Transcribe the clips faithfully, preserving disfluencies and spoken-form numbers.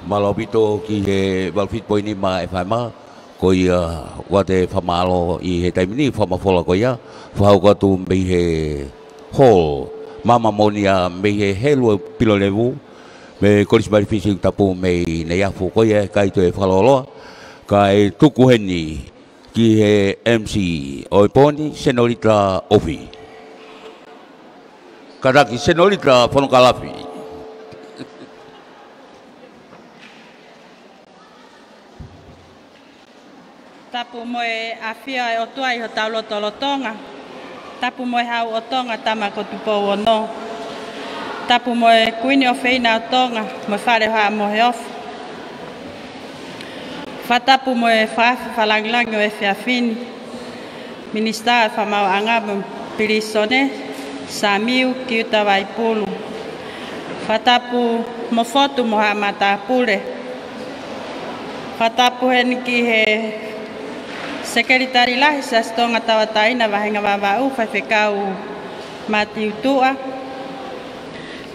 Mālō ʻaupito ki he valu fitu poini nima F M. Ko ia ʻoku te fakamālō ʻi he taimi ni, fakamafola ko ia, fakahoko atu mei he Hall Maama Moʻonia mei he Helu Pilolevu, mei he Kolisi Mali Fisi Tapu mei Neiafu. Ko ia ʻe ʻikai toe fakalōloa, kae tuku heni ki he M C ʻo e pō ni, Senolita Ofi. Kātaki, Senolita Fonokalafi. Tapu mo e ʻafio ʻa e ʻOtua ʻi hotau lotolotonga. Tapu mo e Hau ʻo Tonga, Tama ko Tupou Ono. Tapu mo e Kuini ʻofeina ʻo Tonga, mo e Fale ʻo Haʻa Moheofo. Fakatapu mo e Fakaafe Fakalangilangi ʻo e efiafi ni, Minisitā ʻo e Fakamaauʻanga mo e Pilīsone, Samiu Kiuta Vaipulu. Fakatapu mo Fotu mo haʻa matāpule. Fakatapu heni ki he Sekelitali Lahi Siasi Tonga Tauʻatāina Vāhenga Vavaʻu, Faifekau Mātiu Tuʻa.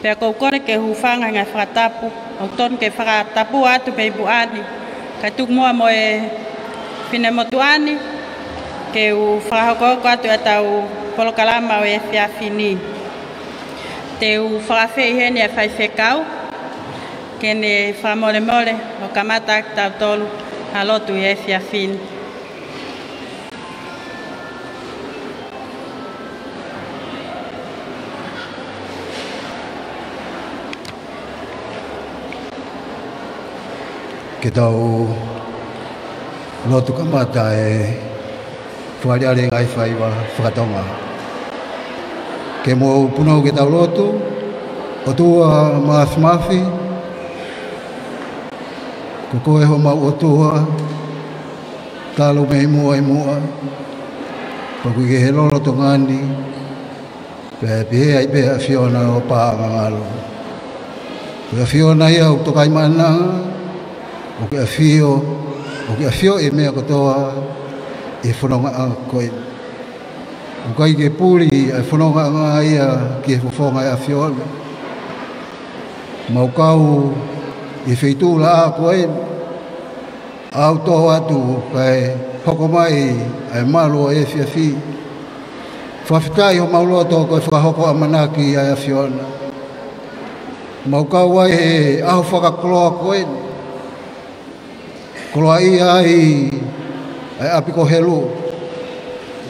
Pea ʻoku ou kole ke u hūfanga he ngaahi fakatapu ʻoku totonu ke fakatapu atu mei muʻa ni, kae tuku muʻa mo e finemotuʻa ni ke u fakahokohoko atu ʻetau polokalama ʻo e efiafi ni. Te u fakaafeʻi heni ʻa e Faifekau ke ne fakamolemole ʻo kamata ʻaki kitautolu ha lotu ʻi he efiafi ni. Ke tau lotu kamata e fakaʻaliʻali e ngaahi faiva fakatonga. Ke mou punou ke tau lotu. ʻOtua Māfimafi, ko koe homau ʻOtua, talu mei muʻa ʻi muʻa, pea ʻoku ke ʻi he lolotonga ni, pea ʻe pehē ai pē ʻa e ʻAfiona ʻo pā ʻangangalu. Ko e ʻAfiona ia ʻoku tokaimaʻananga, ʻoku ke ʻafio, ʻoku ke ʻafioʻi e meʻa kotoa ʻi he fonongaʻanga ko ē. ʻOku ʻikai ke puli ʻa e fonongaʻanga ia ki he fofonga ʻo e ʻAfiona. Mau kau ʻi he feituʻu laʻā ko ē, ʻa ia ʻoku tō atu kae hoko mai ʻa e malu ʻo e efiafi. Fakafetaʻi homau loto ko e fakahoko ʻamanaki ʻa e ʻAfiona. Mau kau ai he ʻaho fakakoloa ko ē, koloaʻia ai ʻa e ʻapi ko Helu,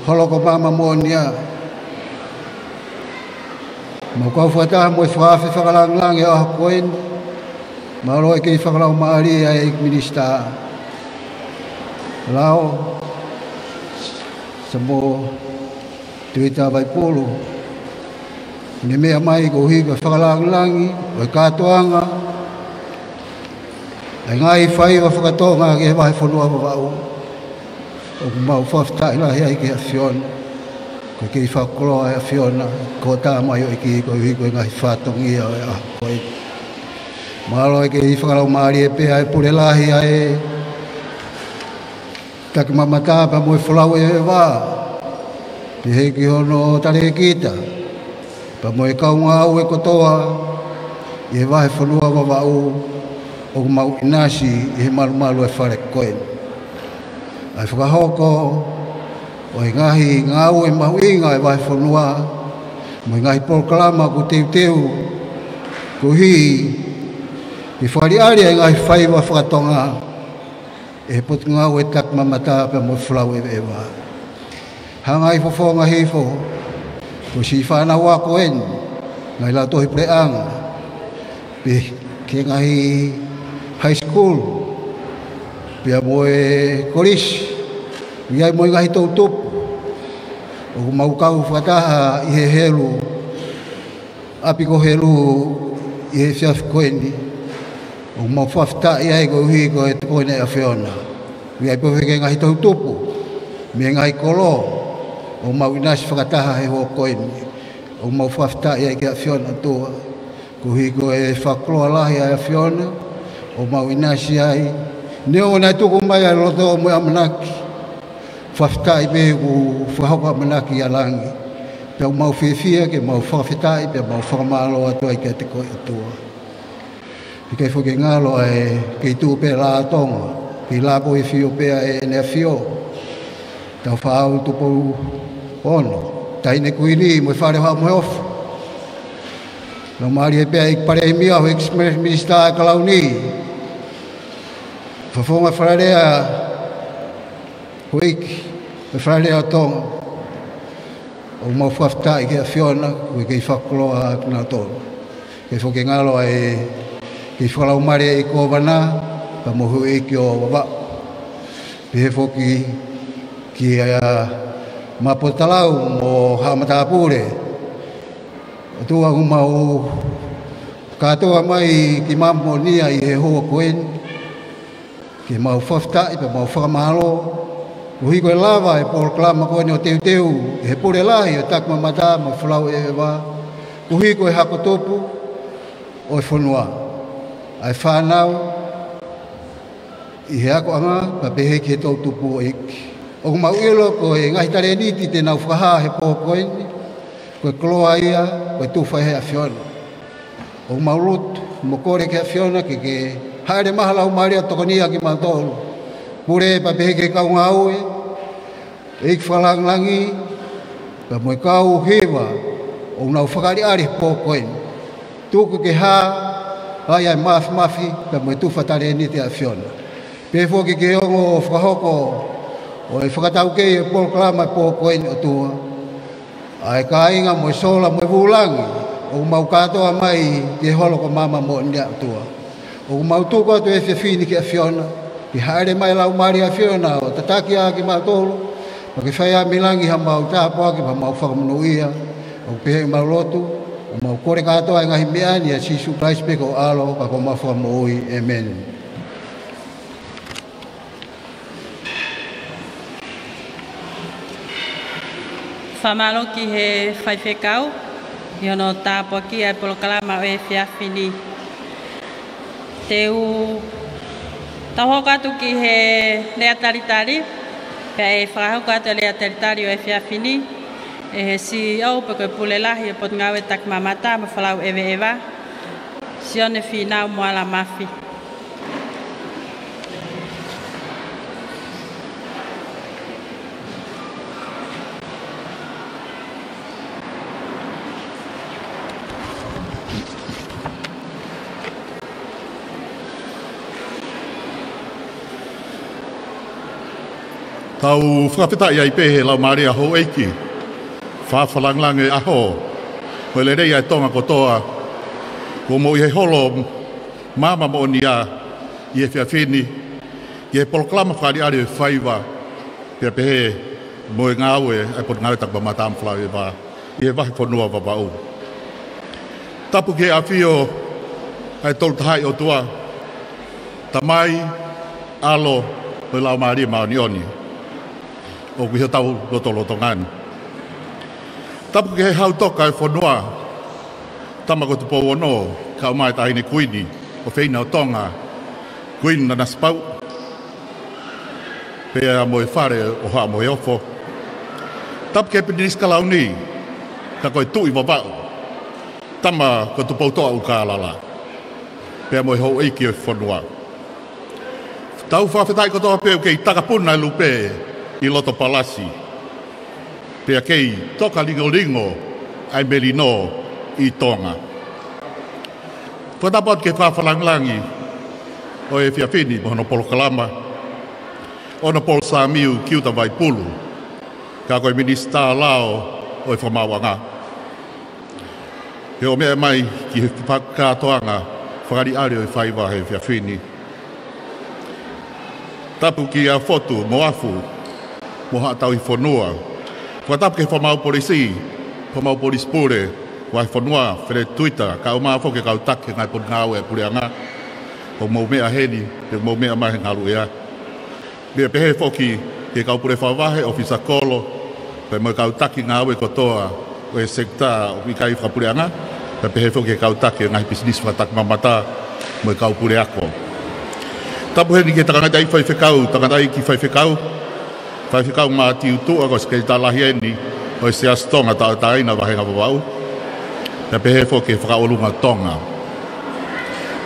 Holo ko Maama Moʻonia. Mau kau fakataha mo e Fakaafe Fakalangilangi ʻo e ʻaho ko ē, mālō e kei fakalaumālie ʻa e ʻEiki Minisitā Lao, Samuel Tuʻita Vaipulu, ne meʻa mai koeʻuhi ko e fakalangilangi ʻo e kātoanga ʻa e ngaahi faiva fakatonga ki he vahefonua Vavaʻu. ʻOku mau fakafetaʻi lahi ai ki he ʻAfiona, ko e kei fakakoloa ʻa e ʻAfiona, ko e tamaioʻeiki koeʻuhi ko e ngaahi fatongia ʻo e ʻaho ko ē. Mālō e kei fakalaumālie pē ʻa e pule lahi ʻa e Takimamata pea mo e Folau ʻEveva, pehē ki hono talēkita, pea mo e kau ngāue kotoa ʻi he vahefonua Vavaʻu, ʻoku mau ʻinasi ʻi he malumalu ʻo e fale ko ē. ʻA e fakahoko ʻo e ngaahi ngāue mahuʻinga ʻa e vahefonua, mo e ngaahi polokalama ʻoku teuteu koeʻuhi ke fakaʻaliʻali ʻa e ngaahi faiva fakatonga ʻe he Potungāue Takimamata pea mo e Folau ʻEveva. Hanga ʻi he fofonga hifo, ko e siʻi fānau ako eni, ngaahi lautohi puleʻanga, pea ki he ngaahi high school, pea mo e kolisi, ʻi ai mo e ngaahi toʻutupu, ʻoku mau kau fakataha ʻi he Helu, ʻapi ko Helu ʻi he efiafi ko eni, ʻoku mau fakafetaʻi ai koeʻuhi ko e tokoni ʻa e ʻAfiona. ʻI ai pē foki e ngaahi toʻutupu mei he ngaahi kolo, ʻoku mau ʻinasi fakataha he houa ko eni, ʻoku mau fakafetaʻi ai ki he ʻAfiona ʻOtua, koeʻuhi ko e fakakoloa lahi ʻa e ʻAfiona, ʻoku mau ʻinasi ai, neongo naʻe tuku mai ʻa e loto mo e ʻamanaki, fakafetaʻi pē ʻoku fakahoko ʻamanaki ʻa langi. Pea ʻoku mau fiefia ke mau fakafetaʻi, pea mau fakamālō atu ai kiate koe ʻOtua. ʻIkai foki ke ngalo ʻa e kei tuʻu pē ʻa Tonga, kei lapo ʻi he ʻafio pē ʻa ʻEne ʻAfio, Taufaʻāhau Tupou Ono, Taʻahine Kuini mo e Fale ʻo Haʻa Moheofo. Laumālie pē ʻa e ʻEiki Palēmia, Houʻeiki Minisitā ʻa e Kalauni, Fakafofonga Fale Alea, Houʻeiki Fale Alea ʻo Tonga, ʻoku mau fakafetaʻi ki he ʻAfiona, ʻoku kei fakakoloa kinautolu. ʻIkai foki ke ngalo ʻa e kei fakalaumālie ʻa e Kōvana, pea mo e Houʻeiki ʻo Vavaʻu. Pehē foki kia Mapuʻa Talau mo Haʻa Matāpule. ʻOtua, ʻoku mau kātoa mai ki māmani ʻi he houa ko eni, ke mau fakafetaʻi pea mau fakamālō koeʻuhi ko e lava e polokalama ko eni ʻo teuteu ʻe he Pule Lahi ʻo e Takimamata mo e Folau ʻEveʻeva, koeʻuhi ko e hako tupu ʻo e fonua, ʻa e fānau ʻi he akoʻanga, pea pehē ki he toʻutupu ʻo e ʻEiki. ʻOku mau ʻilo ko e ngaahi talēniti te nau fakahā he pō ko eni, ko e koloa ia, ko e tufa ʻe he ʻAfiona. ʻOku mau lotu mo kole ki he ʻAfiona ke ke hāʻele mai ha Laumālie ʻo tokonia kimautolu. Pule pea pehē ki he kau ngāue, ʻEiki Fakalangilangi, pea mo e kau hiva ʻoku nau fakaʻaliʻali he pō ko eni. Tuku ke hā ai ʻa e māfimafi pea mo e tufa talēniti ʻa e ʻAfiona. Pehē foki ki he ongo fakahoko ʻo e fakataukei ʻo e polokalama he pō ko eni, ʻOtua, ʻa e kāinga mo e sola mo e vūlangi ʻoku mau kātoa mai ki he holo ko Maama Moʻonia, ʻOtua. ʻOku mau tuku atu e efiafi ni ki he ʻAfiona, ke hāʻele mai e Laumālie ʻo e ʻAfiona ʻo tataki ʻa kimautolu, pea ke fai ʻa e milangi ha mau tāpuaki pea mau fakamonūʻia. ʻOku pehē ʻemau lotu, ʻoku mau kole kātoa e ngaahi meʻa ni ʻia Sīsū Kalaisi pē ko ho ʻAlo, ka ko homau Fakamoʻui. ʻĒmeni. Fakamālō ki he faifekau ʻi hono tāpuakiʻi ʻa e polokalama ʻo e efiafi ni. Te u tau hoko atu ki he lea talitali, pea ʻe fakahoko atu e lea talitali ʻo e efiafi ni ʻe he CEO pe ko e Pule Lahi ʻo e Potungāue Takimamata mo e Folau ʻEveʻeva, Sione Fīnau Moala Mafi. Tau fakafetaʻi ai pē he laumālie ʻa houʻeiki, fakalangilangi ʻa e ʻaho, mo e lelei ʻa e Tonga kotoa, kuo mou ʻi he holo Maama Moʻonia ʻi he efiafi ni, ʻi he polokalama fakaʻaliʻali ʻo e faiva, pea pehē mo e ngāue ʻa e Potungāue Takimamata mo e Folau ʻEveʻeva ʻi he vahefonua Vavaʻu. Tapu ki he ʻafio ʻa e Tolu Tahaʻi ʻOtua, Tamai, ʻAlo, mo e Laumālie Māʻoniʻoni, ʻoku ʻi hotau lotolotonga ni. Tapu ki he Hau Toka ʻo e fonua, Tama ko Tupou Ono, kaeʻumaʻā e Taʻahine Kuini ʻofeina ʻo Tonga, Kuini Nanasipauʻu, pea mo e Fale ʻo Haʻa Moheofo. Tapu ki he Pilinisi Kalauni, ka ko e Tuʻi Vavaʻu, Tama ko Tupoutoʻa ʻUlukālala, pea mo e houʻeiki ʻo e fonua. Tau fakafetaʻi kotoa pē ʻoku kei takapuna e lupe ʻi loto palasi, pea kei toka lingolingo ʻa e melino ʻi Tonga. Fakatapu atu ki he fakalangilangi ʻo e efiafi ni mo hono polokalama, Honourable Samiu Kiuta Vaipulu, ka ko e Minisitā Lao ʻo e Fakamaauʻanga, he ʻomi mai ki he fakakātoanga fakaʻaliʻali ʻo e faiva he efiafi ni. Tapu kia Fotu mo Afu mo Haʻa Tauhi Fonua. Fakatapu ki he Fakamaau Polisi, Fakamaau Polisi Pule, Vahefonua, Fale Tuita, kaeʻumaʻā foki e kau taki he ngaahi potungāue ʻa e puleʻanga, ʻoku mou meʻa heni, ʻoku mou meʻa mai he ngaluʻea. Pea pehē foki ki he kau pule fakavahe, ʻofisa kolo, pea mo e kau taki ngāue kotoa ʻo e sekitā ʻoku ʻikai fakapuleʻanga, pea pehē foki ki he kau taki ʻo e ngaahi pisinisi fakatakimamata mo e kau puleako. Tapu heni ki he tangataʻeiki faifekau, tangataʻeiki faifekau, Faifekau Mātiu Tuʻa, ko e Sekelitali Lahi eni ʻo e Siasi Tonga Tauʻatāina Vāhenga Vavaʻu, pea pehē foki ki he Fakaʻolunga Tonga.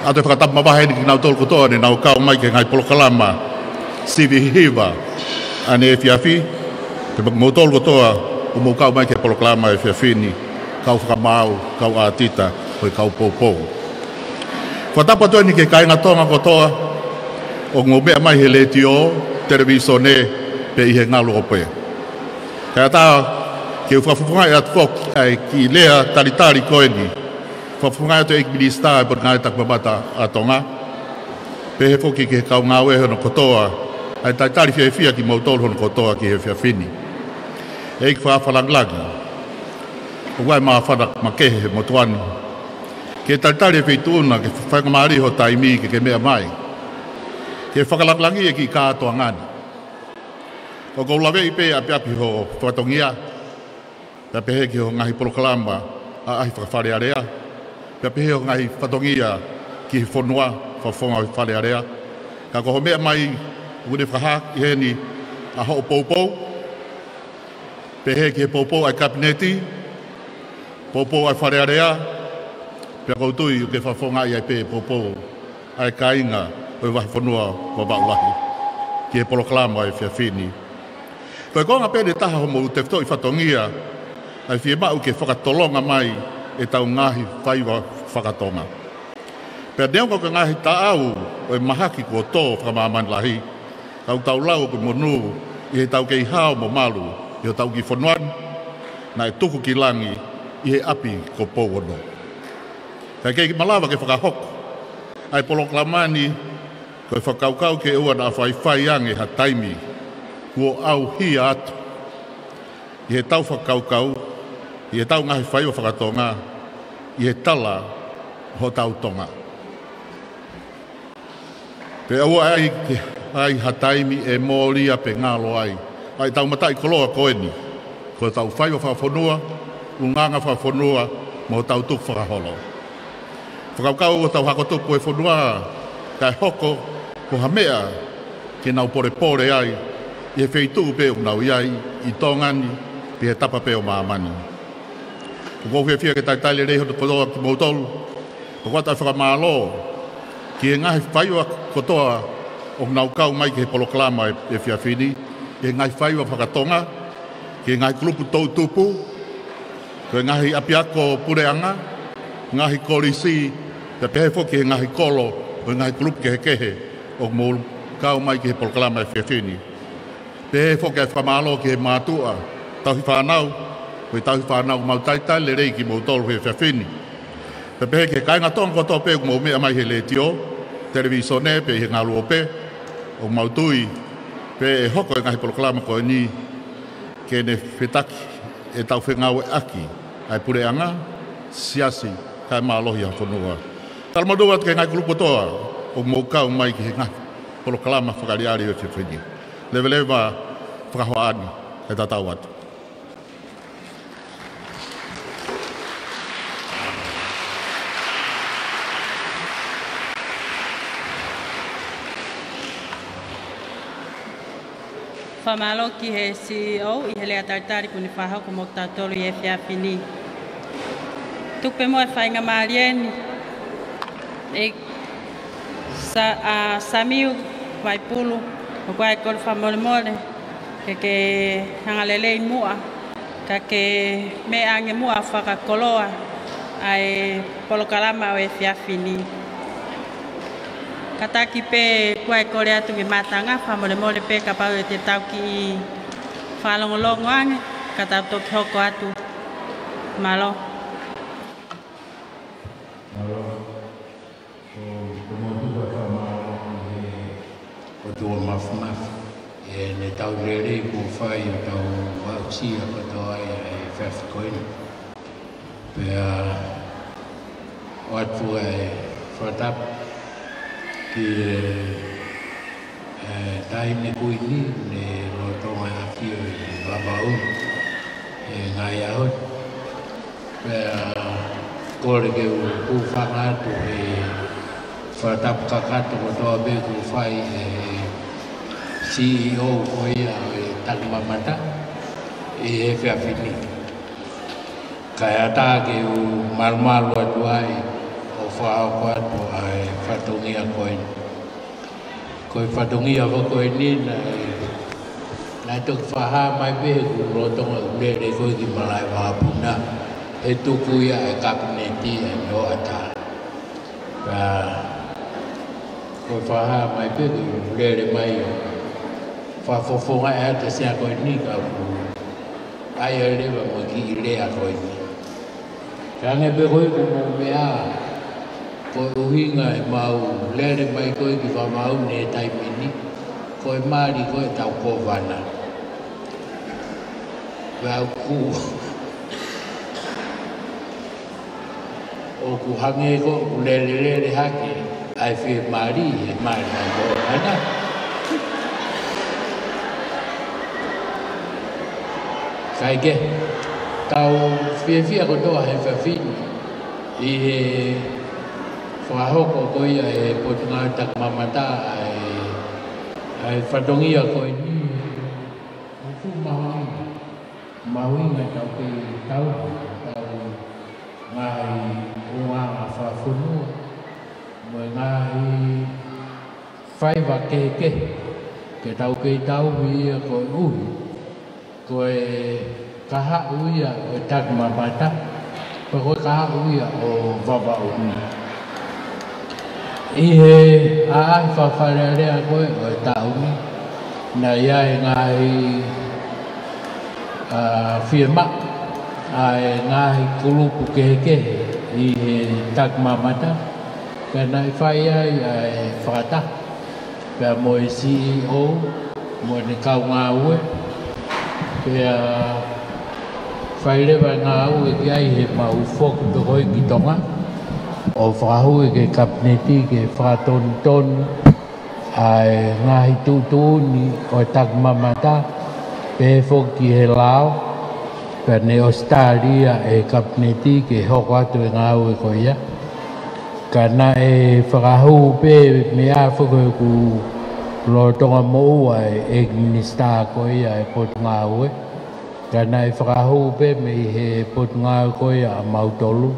ʻOatu e fakatapu mavahe eni kinautolu kotoa ne nau kau mai ki he ngaahi polokalama sivi hiva ʻaneefiafi, pea mo kimoutolu kotoa ʻoku mou kau mai ki he polokalama efiafi ni, kau fakamaau, kau ʻātita, mo e kau poupou. Fakatapu atu eni ki he kāinga Tonga kotoa ʻoku mou meʻa mai he letiō, televīsone, pe ʻi he ngaluope. Kae ʻatā ke u fakafofongaʻi atu foki ʻa e kiʻi lea talitali ko eni. Fakafofongaʻi atu ʻe he ʻEiki Minisitā ʻo e Potungāue Taki Mamata ʻa Tonga, pehē foki ki he kau ngāue hono kotoa, ʻa e talitali fiefia kimoutolu hono kotoa ki he efiafi ni. ʻEiki Fakafanangilangi, ʻoku ʻi ai e māfana makehe he motuʻa ni. Ke talitali e feituʻu na, ke faingamālie ho taimi ke ke meʻa mai ke fakalangilangiʻi e kiʻi kātoanga ni. ʻOku ou laveʻi pē ʻapiʻapi ho fatongia, pea pehē ki hoʻo ngaahi polokalama ʻaʻahi fakafalealea, pea pehē hoʻo ngaahi fatongia ki he fonua, fakafofonga ʻo e Fale Alea. Ka ko hoʻo meʻa mai, ʻoku ne fakahā ʻi heni ʻa hoʻo poupou, pehē ki he poupou ʻa e Kapineti, poupou ʻa e Fale Alea, pea ʻoku ou tui ʻoku ke fakafofongaʻi ai pē poupou ʻa e kāinga ʻo e vahefonua Vavaʻu Lahi ki he polokalama efiafi ni. Ko e konga pē ʻe taha hoʻomou tefitoʻi fatongia ʻa e fiemaʻu ke fakatolonga mai ʻetau ngaahi faiva fakatonga. Pea neongo ko e ngaahi taʻau ʻo e mahaki kuo tō fakamāmani lahi, ka ʻoku tau lau ʻoku monū ʻi heʻetau kei hao mo malu ʻi hotau kiʻi fonua ni, naʻe tuku ki langi ʻi he ʻapi ko Pouono. Kae kei malava ke fakahoko ʻa e polokalama ni, ko e fakakaukau ke ʻoua naʻa faifai ange ha taimi kuo ʻauhia atu ʻi heʻetau fakakaukau, ʻi heʻetau ngaahi faiva fakatonga, ʻi he tala hotau Tonga. Pea ʻoua ʻe ʻai ke ʻi ai ha taimi ʻe mōlia pe ngalo ai ʻa e tau mataʻikoloa ko eni, ko ʻetau faiva fakafonua, ʻulungaanga fakafonua, mo hotau tukufakaholo. Fakakaukau ʻoku tau hako tupu e fonua, kae hoko ko ha meʻa ke nau polepole ai ʻi he feituʻu pē ʻoku nau ʻi ai ʻi Tonga ni, pe he tapa pē ʻo māmani. ʻOku ou fiefia ke talitali lelei hono kotoa kimoutolu, pea ʻoatu ʻa e fakamālō ki he ngaahi faiva kotoa ʻoku nau kau mai ki he polokalama e, efiafi ni, ki he ngaahi faiva fakatonga, ki he ngaahi kulupu toʻutupu, ko e ngaahi ʻapiako puleʻanga, ngaahi kolisi, pea pehē foki ki he ngaahi kolo ʻo e ngaahi kulupu kehekehe ʻoku mou kau mai ki he polokalama efiafi ni. Pehē foki ʻa e fakamālō ki he mātuʻa tauhi fānau, ko e tauhi fānau, mau talitali lelei kimoutolu he efiafi ni. Pea pehē ki he kāinga Tonga kotoa pē ʻoku mou meʻa mai he letiō, televīsone, pe ʻi he ngaluope, ʻoku mau tui pē ʻe hoko e ngaahi polokalama ko eni ke ne fetaulaki ʻetau fengāueʻaki ʻa e puleʻanga, siasi, kae mālohi ʻa e fonua. Talamonū atu ki he ngaahi kulupu kotoa ʻoku mou kau mai ki he ngaahi polokalama fakaʻaliʻali ʻo e efiafi ni. Leveleva fakahoʻatā ni, kae tatau atu. Fakamālō ki he C E O ʻi he lea talitali kuo ne fakahoko mo kitautolu ʻi he efiafi ni. Tuku pē muʻa e faingamālie ni, ʻe Sa-, ʻa Samiu Vaipulu, ʻoku ʻi ai e kole fakamolemole ke ke hanga lelei muʻa, ka ke meʻa ange muʻa fakakoloa ʻa e polokalama ʻo e efiafi ni. Kātaki pē ʻoku ʻi ai e kole atu ki he mātanga, fakamolemole pē kapau ʻe te tau kiʻi fakalongolongo ange, ka tau toki hoko atu. Mālō. Mālō. Ko, ko mau tuku e fakamālō ki he ʻOtua Mafimafi ʻi heʻene tauhi lelei kuo fai ʻo tau aʻusia kotoa ai ʻa e efiafi ko eni. Pea ʻoatu e fakatapu ki he ʻe, Taʻahine Kuini, ne lolotonga ʻafio ʻi Vavaʻu he ngaahi ʻaho ni. Pea kole ke u hūfanga atu he fakatapu kakato kotoa pē kuo fai ʻe he C E O ko ia ʻo e Taki Mamata ʻi he efiafi ni. Kae ʻatā ke u malumalu atu ai ʻo fakahoko atu ʻa e fatongia ko eni. Ko e fatongia foki ko eni naʻe, naʻe toki fakahā mai pē he kuo lolotonga ʻeku lele ko ē ki malaʻe vakapuna, he tuku ia ʻe he kapineti ʻa e hoʻatā. Ka ko e fakahā mai pē kuo lele mai ʻo fakafofongaʻi atu e sea ko eni ka kuo ʻai leva mo e kiʻi lea ko eni. Ka hangē pē ko ē ko hoʻomou meʻa, ko e ʻuhinga ʻemau lele mai ko ē ki Vavaʻu he taimi ni, ko e mali ko ē ʻetau kōvana. Pea ʻoku, ʻoku hangē ko ʻeku lelelele hake ʻa e fiemālie, he mali mai ko ē ʻana. Kae kehe, tau fiefia kotoa he efiafi ni ʻi he fakahoko ko ia ʻe he Potungāue Takimamata ʻa e, ʻa e fatongia ko eni. ʻOku mahuʻinga, mahuʻinga ʻetau kei tauhi ʻetau ngaahi ʻulungaanga fakafonua mo e ngaahi faiva kehekehe ke tau kei tauhi ia koeʻuhi ko e kahaʻu ia ʻo e takimamata, pea ko e kahaʻu ia ʻo Vavaʻu ni. ʻI he ʻaʻahi fakaFale Alea ko ē ʻo e taʻu ni, naʻe ʻi ai e ngaahi, ā, fiemaʻu ʻa e ngaahi kulupu kehekehe ʻi he takimamata, pea naʻe fai ai ʻa e fakataha pea mo e C E O mo ʻene kau ngāue, pea fai leva e ngāue ki ai heʻemau foki pē ko ē ki Tonga ʻo fakahū ki he kapineti ke fakatonutonu ʻa e ngaahi tuʻutuʻuni ʻo e takimamata, pehē foki ki he lao, pea ne ʻosi tali ia ʻe he kapineti ke hoko atu e ngāue ko ia. Ka naʻe fakahū pē meʻa foki ʻoku lolotonga moʻua ʻe he minisitā ko ia ʻo e potungāue. Ka naʻe fakahū pē mei he potungāue ko ia ʻamautolu,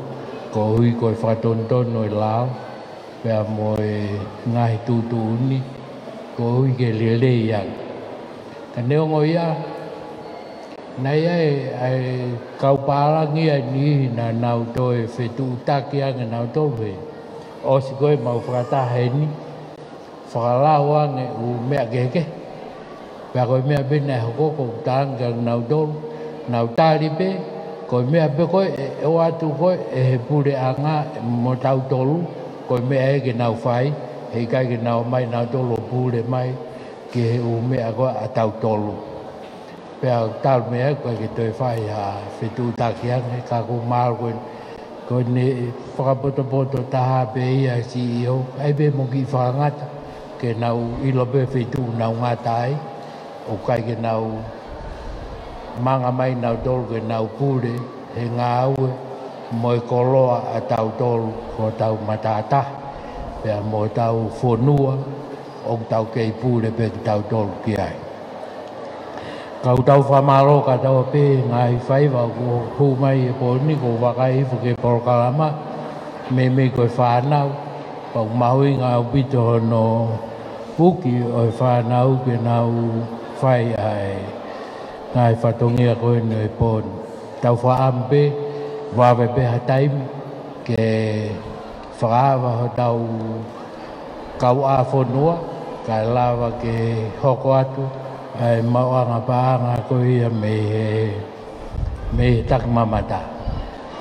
koeʻuhi ko e fakatonutonu e lao, pea mo e ngaahi tuʻutuʻuni, koeʻuhi ke lelei ange. Ka neongo ia, naʻe ʻi ai ʻa e kau pālangi ʻa e niʻihi naʻa nau toe fetuʻutaki ange nautolu he ʻosi ko ē ʻemau fakataha heni, fakalau ange ʻū meʻa kehekehe. Pea ko e meʻa pē naʻe hoko ko ʻeku talaange kia nautolu, nau tali pē, ko e meʻa pē ko ē ʻe ʻoatu ko ē ʻe he puleʻanga mo tautolu, ko e meʻa ia ke nau fai, heʻikai ke nau ō mai nautolu ʻo pule mai ki he ʻū meʻa ko ē ʻatautolu. Pea talu mei ai ʻoku ʻikai ke toe fai ha fetuʻutaki ange, ka ʻoku ou mālō ko e, ko ʻene fakapotopoto taha pē ia ʻa e C E O, ʻai pē mo kiʻi fakangata, ke nau ʻilo pē feituʻu nau ngata ai, ʻoku ʻikai ke nau manga mai nautolu ke nau pule he ngāue mo e koloa ʻatautolu ko hotau matātahi, pea mo hotau fonua, ʻoku tau kei pule pē kitautolu ki ai. Ka ʻoku tau fakamālō kātoa pē he ngaahi faiva kuo hū mai he pō ni, ʻoku ou vakai hifo ki he polokalama, meimei ko e fānau, pea ʻoku mahuʻinga ʻaupito hono puke ʻo e fānau ke nau fai ʻa e ngaahi fatongia ko eni he pō ni. Tau fakaʻamu pē, vave pē ha taimi, ke fakaava hotau kauʻāfonua, kae lava ke hoko atu ʻa e maʻuʻanga paʻanga ko ia mei he, mei he takimamata.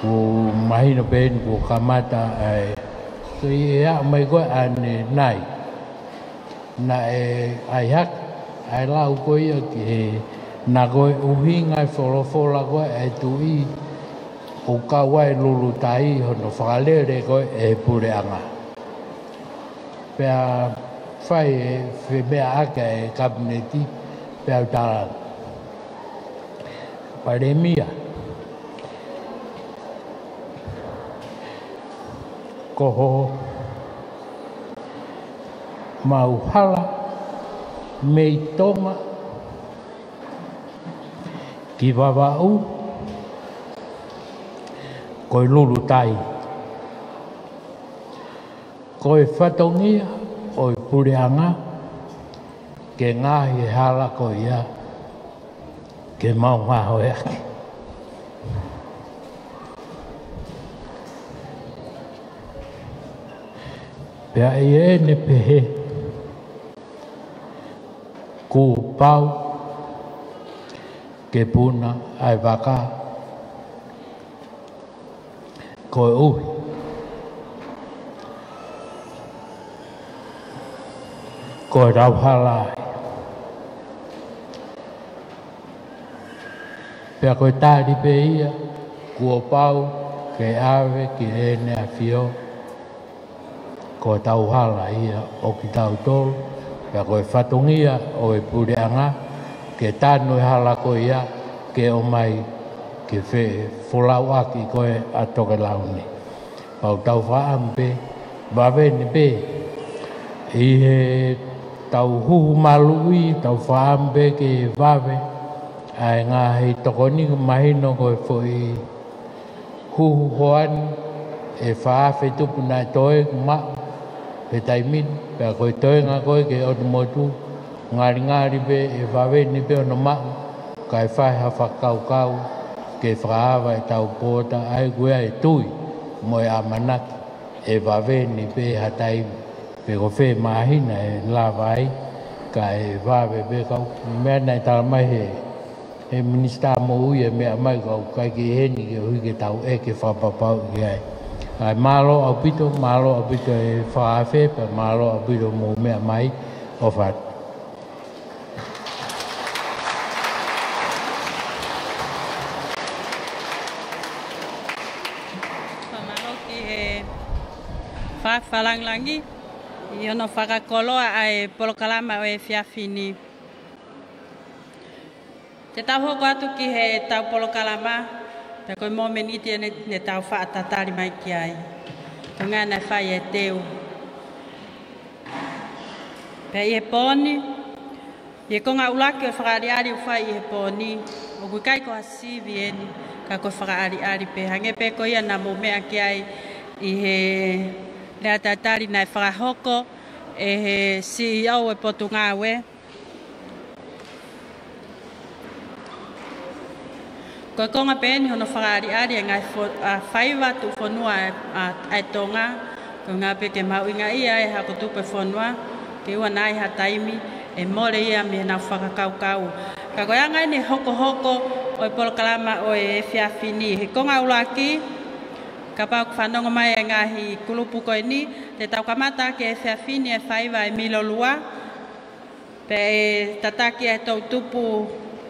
Kuo mahino pē eni kuo kamata ʻa e, ko e aʻu mai ko ē ʻanenai, naʻe ʻai hake ʻa e lau ko ia ki he, naʻa ko e ʻuhinga e folofola ko ē ʻa e tuʻi, ʻoku kau ai e lulutai hono fakalele ko ē ʻe he puleʻanga. Pea fai e femeʻaʻaki ʻa e kapineti, pea u tala, Palēmia, ko homau hala mei Tonga ki Vavaʻu, ko e lulutai. Ko e fatongia ʻo e puleʻanga ke ngaohi e hala ko ia ke mau ngāueʻaki. Pea ʻi heʻene pehē, kuo pau ke puna ʻa e vaka koeʻuhi ko e tauhala ai. Pea ko e tali pē ia, kuo pau ke ʻave ki heʻene ʻAfio ko e tauhala ia ʻo kitautolu, pea ko e fatongia ʻo e puleʻanga ke tanu e hala ko ia ke ʻomai ke fefolauʻaki ko ē ʻa Tokelau ni. Pau tau fakaʻamu pē, vave ni pē. ʻI heʻetau huhu maluʻi, tau fakaʻamu pē ke vave ʻa e ngaahi tokoni, mahino ko e foʻi huhu hoani ʻe fā afe tupu naʻe toe maʻu he taimi ni, pea ko e toenga ko ē ki he ʻotu motu, ngalingali pē ʻe vave ni pē hono maʻu, kae fai ha fakakaukau ke fakaava ʻetau pōta, ʻa ia ko e tui mo e ʻamanaki ʻe vave ni pē ha taimi, pe ko fē māhina ʻe lava ai, kae vave pē. Kau meʻa naʻe tala mai he he Minisitā Moʻui e meʻa mai, ka ʻoku ʻikai ke ʻi heni koeʻuhi ke tau ʻeke fakapapauʻi ai. Kae mālō ʻaupito, mālō ʻaupito e fakaafe, pea mālō ʻaupito hoʻomou meʻa mai, ʻofa atu. Fakamālō ki he Fakalāngilangi ʻi hono fakakoloa ʻa e polokalama ʻo e efiafi ni. Te tau hoko atu ki heʻetau polokalama, pea ko e mōmeniti eni ne tau faʻa tatali mai ki ai. Ko e ngaahi naʻe fai e teu. Pea ʻi he pō ni, ʻi he konga ʻuluaki ʻo e fakaʻaliʻali ʻoku fai ʻi he pō ni, ʻoku ʻikai ko ha sivi eni, ka ko e fakaʻaliʻali pē. Hangē pē ko ia naʻa mou meʻa ki ai ʻi he lea tatali naʻe fakahoko ʻe he C E O ʻo e Potungāue. Ko e konga pē eni hono fakaʻaliʻali e ngaahi fo-, ʻa, faiva tuʻufonua ʻa, ʻa, ʻa e Tonga, ko e ʻuhinga pē ke mahuʻingaʻia e hako tupu e fonua, ke ʻoua naʻa ʻi ai ha taimi ʻe mole ia mei heʻenau fakakaukau. Ka ko e anga eni e hokohoko ʻo e polokalama ʻo e efiafi ni. He konga ʻuluaki, kapau ʻoku fanongo mai e ngaahi kulupu ko eni, te tau kamata ʻaki e efiafi ni e faiva ʻa e Milolua, pea ʻe tataki ʻe he toʻutupu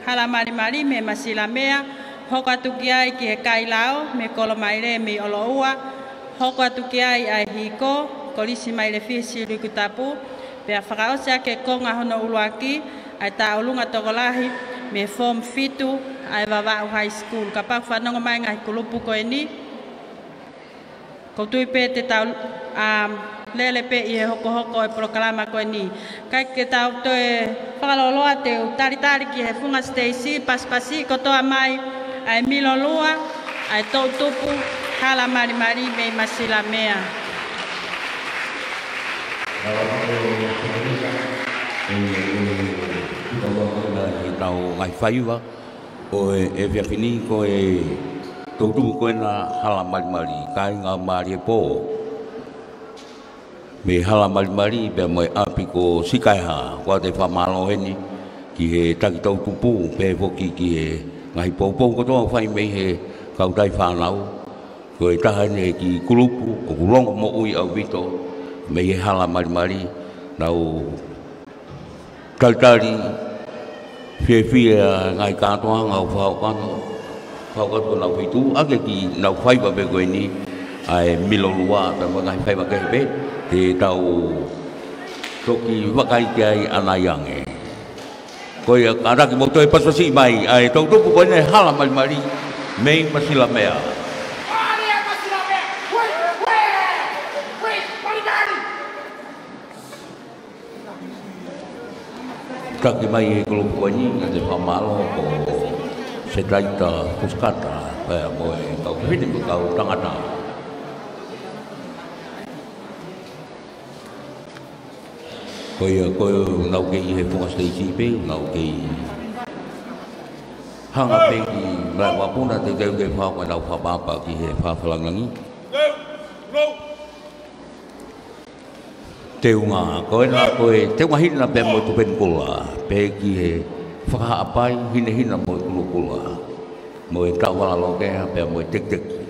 Halamalimali mei Masilamea, hoko atu ki ai ki he Kailao mei Kolomaile mei ʻOloʻua, hoko atu ki ai ʻa e hiko, Kolisi Mailefihi Silikutapu, pea fakaʻosi ʻaki e konga hono ʻuluaki ʻa e Taʻolunga Tokolahi mei he Form fitu ʻa e Vavaʻu High School. Kapau ʻoku fanongo mai e ngaahi kulupu ko eni, ʻoku ou tui pē te tau, um, lele pē ʻi he hokohoko e polokalama ko eni. Kae ke tau toe fakalōloa, te u talitali ki he funga siteisi, pasipasi kotoa mai ʻa e Milolua, ʻa e toʻutupu Halamalimali mei Masilamea. Tau ngaahi faiva ʻo e efiafi ni, ko e toʻutupu ko ena Halamalimali, kāinga Maliepō mei Halamalimali pea mo e ʻapi ko Sikaeha. ʻOku ou fakamālō heni ki he taki toʻutupu, pea foki ki he ngaahi poupou kotoa ʻoku fai mei he kautaha fānau. Ko e taha eni e kiʻi kulupu ʻoku longomoʻui ʻaupito mei he Halamalimali, nau talitali fiefia e ngaahi kātoanga ʻoku fakahoko atu, fakahoko atu ʻenau feituʻu, ʻaki e kiʻi nau faiva pē ko eni ʻa e Milolua, pea mo e ngaahi faiva kehe pē te tau toki vakai ki ai ʻanai ange. Ko ia, kātaki mou toe pasipasi mai ʻa e toʻutupu ko eni Halamalimali mei Masilamea. Taki mai e kulupu ko eni, naʻa te fakamālō ko Setaita Fusikata, pea mo e kau fefine mo e kau tangata. Ko ia, ko ʻenau kei ʻi he funga siteisi pē, ʻenau kei hanga pē ki malaʻe vakapuna, teuteu ke fakahoko ʻenau fakaʻapaʻapa ki he fakafakalangilangí. Teunga, ko ena ko e teunga hina pea mo e tupenu kula, pea ki he fakahaʻapai hinehina mo e kulukula, mo e taʻovala lokeha pea mo e tekiteki.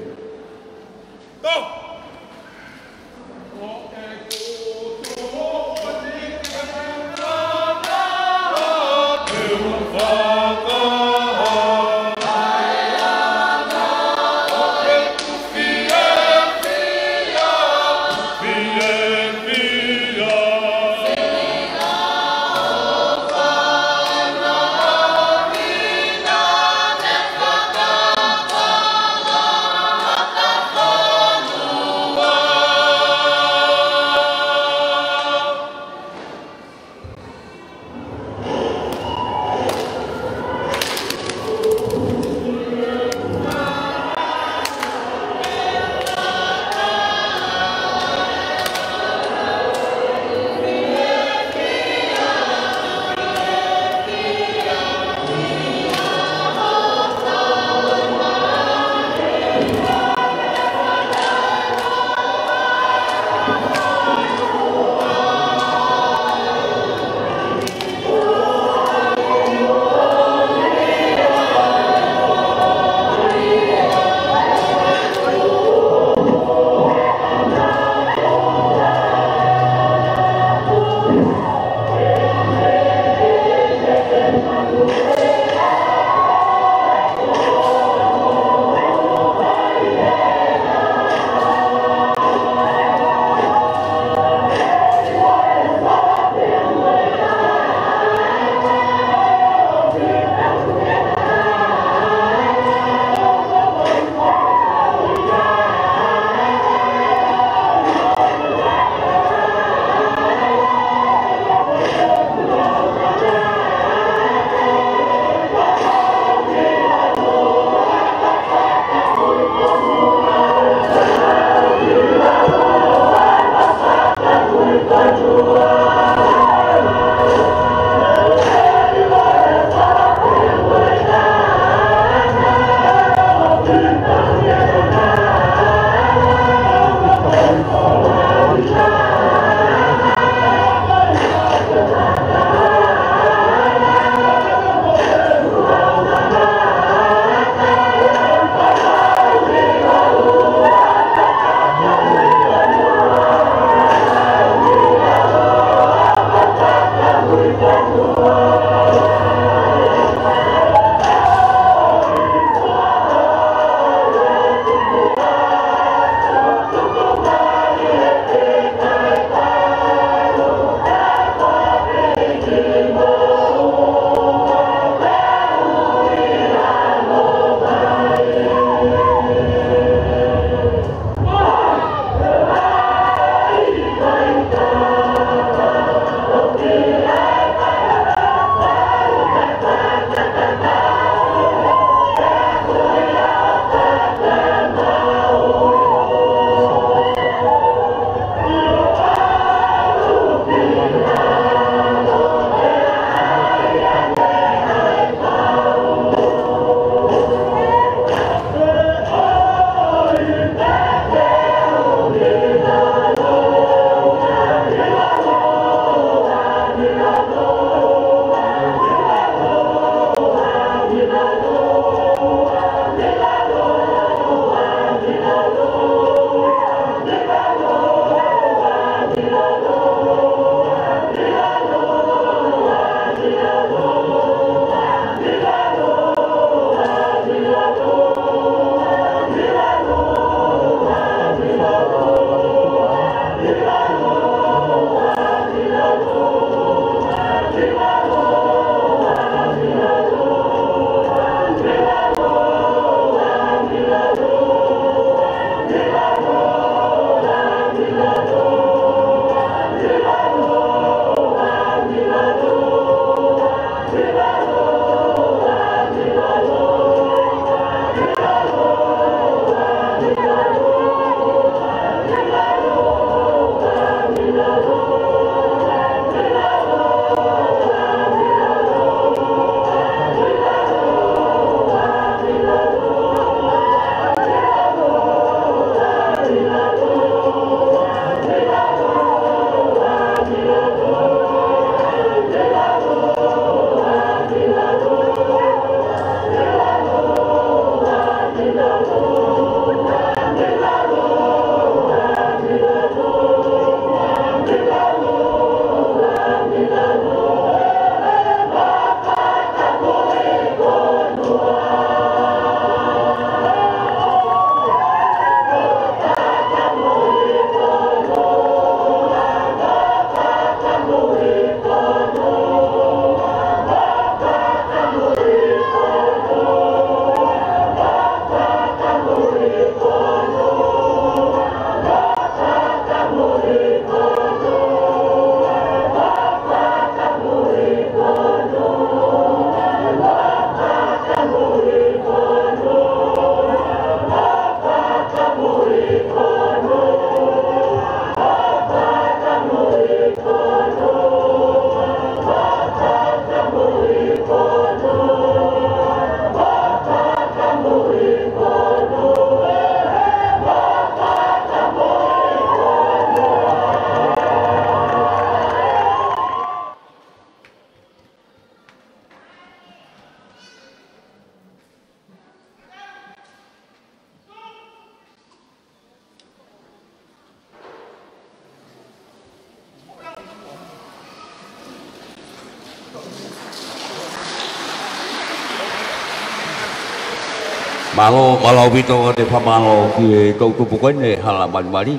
Mālō, mālō ʻaupito ʻa e fakamālō ki he toʻutupu ko eni, Hala Malimali,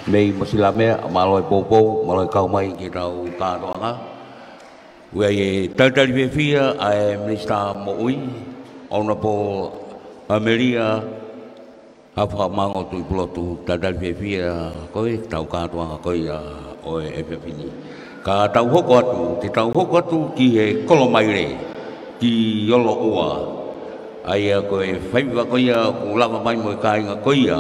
mei Masilamea, mālō e poupou, mālō e kau mai ki heʻetau kātoanga. ʻOku ʻi ai e talitali fiefia ʻa e Minisitā Moʻui, Honourable Amelia Hafa Mango Tuʻipulotu, talitali fiefia ko e tau kātoanga ko ia ʻo e efiafi ni. Ka tau hoko atu, te tau hoko atu ki he Kolomaile, ki ʻOloʻua. ʻA ia ko e faiva ko ia ʻoku lava mai mo e kāinga ko ia,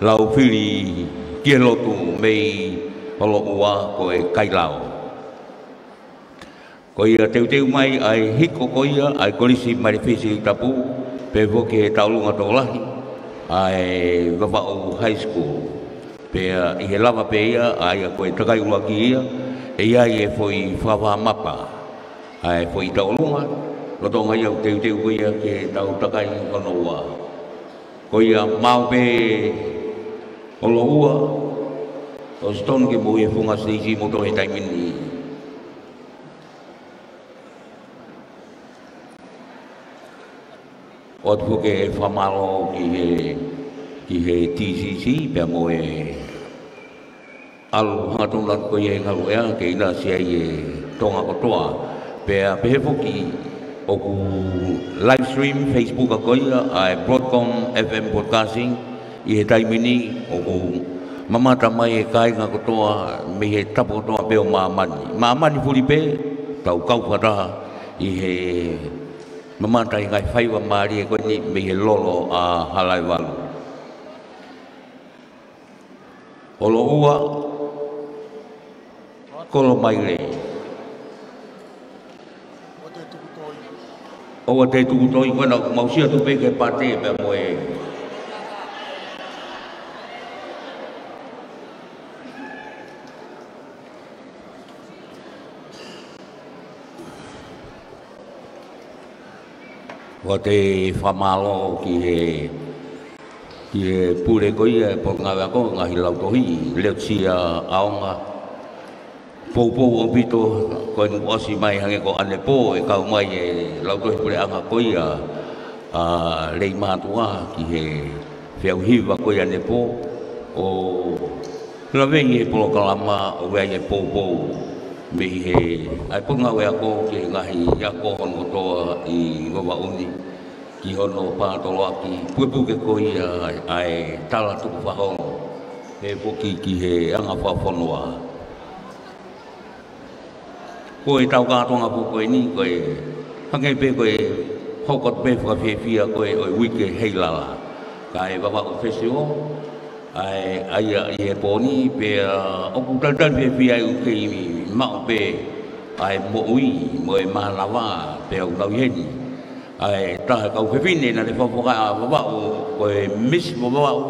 lau fili ki he lotu mei ʻOloʻua ko e Kailao. Ko ia teuteu mai ʻa e hiko ko ia ʻa e Kolisi Maile Fisi Tapu, pea foki he tauʻolunga tokolahi ʻa e Vavaʻu High School. Pea ʻi he lava pē ia, ʻa ia ko e takai ʻuluaki ia, ʻe ʻi ai e foʻi fakavā mapa ʻa e foʻi tauʻolunga, lolotonga ia ʻoku teuteu ko ia ki he tau takai hono ua. Ko ia maʻu pē ʻOloʻua, ʻosi tonu ke mou ʻi he funga siteisi moutolu he taimi ni. ʻOatu foki e fakamālō ki he, ki he T C C, pea mo e ʻalu hangatonu atu ko ia he ngaluʻea, ke ʻinasi ai e Tonga kotoa. Pea pehē foki ʻoku live stream Facebook ko ia ʻa e Broadcom F M Broadcasting, ʻi he taimi ni ʻoku mamata mai e kāinga kotoa mei he tapu kotoa pē ʻo māmani. Māmani fuli pē, tau kau fakataha ʻi he mamata ʻi he ngaahi faiva mālie ko eni mei he lolo ʻa Halaevalu. ʻOloʻua, Kolomaile. ʻOua te tuku toi, ko ena mau sio atu pē ke pate pea mo e. ʻOatu e fakamālō ki he, ki he pule ko ia e Potungāue Ako, ngaahi lautohi, Leotia ʻAonga, poupou ʻaupito, ko eni ʻosi mai hangē ko ʻanepō, ʻe kau mai e lautohi puleʻanga ko ia, ʻa Leimātuʻa ki he feʻauhi hiva ko ia ʻanepō, ʻo lave ʻi he polokalama ʻo ʻi ai e poupou mei he, ʻa e Potungāue Ako ki he ngaahi ako hono kotoa ʻi Vavaʻu ni, ki hono pātoloaki pukepuke ko ia ʻa e tala tukufakaholo, pea foki ki he anga fakafonua. Ko e tau kātoanga foki ko eni, ko e hangē pē ko e hoko atu pē fakafiefia ko ē ʻo e uike Heilala. Ka e Vavaʻu Festival, ʻa e, ʻa ia ʻi he pō ni, pea ʻoku talitali fiefia ai ʻoku kei maʻu pē ʻa e moʻui mo e mānava, pea ʻoku nau ʻi heni ʻa e taha e kau fefine naʻe fakafoki ʻa Vavaʻu, ko e Miss Vavaʻu,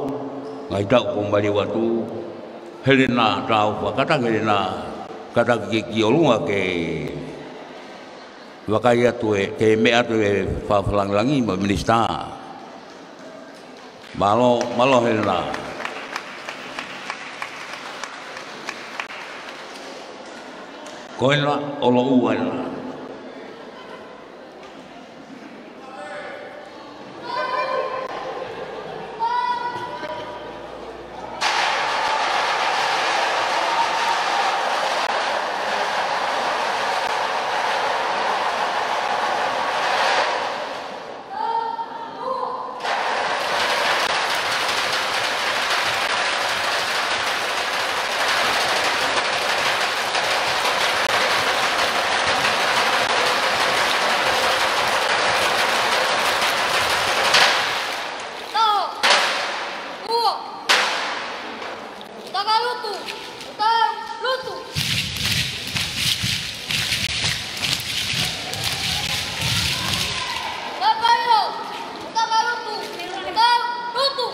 ngaahi taʻu kuo maliu atu, Helena Taufa. Kātaki Helena, kātaki ke ki ʻolunga ke vakai atu e, ke meʻa atu e fakalāngilangi mo e minisitā. Mālō, mālō Helena. Ko ena ʻOloʻua ena. Taha, ua, takalutu, takalutu. Papaio, takalutu, takalutu.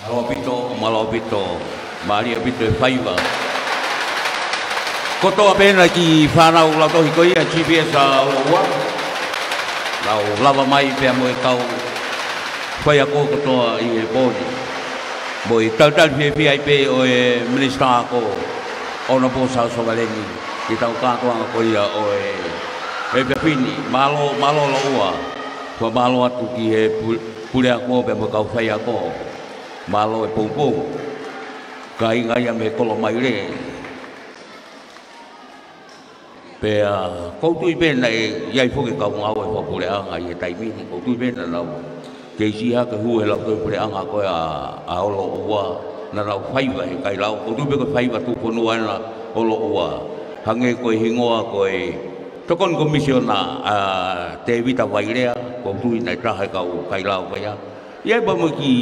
Mālō ʻaupito, mālō ʻaupito, mālie ʻaupito e faiva. Kotoa pē ena ki he fānau lautohi ko ia G P S ʻa Oloʻua. Nau lava mai pea mo e kau faiako kotoa ʻi he pō ni. Mo e talitali fiefia ai pē ʻo e Minisitā ko Honourable Sal Sovaleni, ki he tau kātoanga ko ia ʻo e, e efiafi ni. Mālō, mālō Oloʻua. Fakamālō atu ki he pu-, puleako pea mo e kau faiako. Mālō e poupou. Kāinga ia mei Kolomaile. Pea ʻoku ou tui pē naʻe ʻi ai foki e kau ngāue fakapuleʻanga ʻi he taimi ni, ʻoku ou tui pē naʻa nau kei siʻi hake hū he lautohi puleʻanga ko ē ʻa, ʻa Oloʻua, naʻa nau faiva he kailao, ʻoku ou tui pē ko e faiva tuʻufonua ena Oloʻua. Hangē ko e hingoa ko e Tokoni Komisiona ʻa Tēvita Vailea, ʻoku ou tui naʻe taha e kau kailao ko ia. ʻI ai pē mo e kiʻi,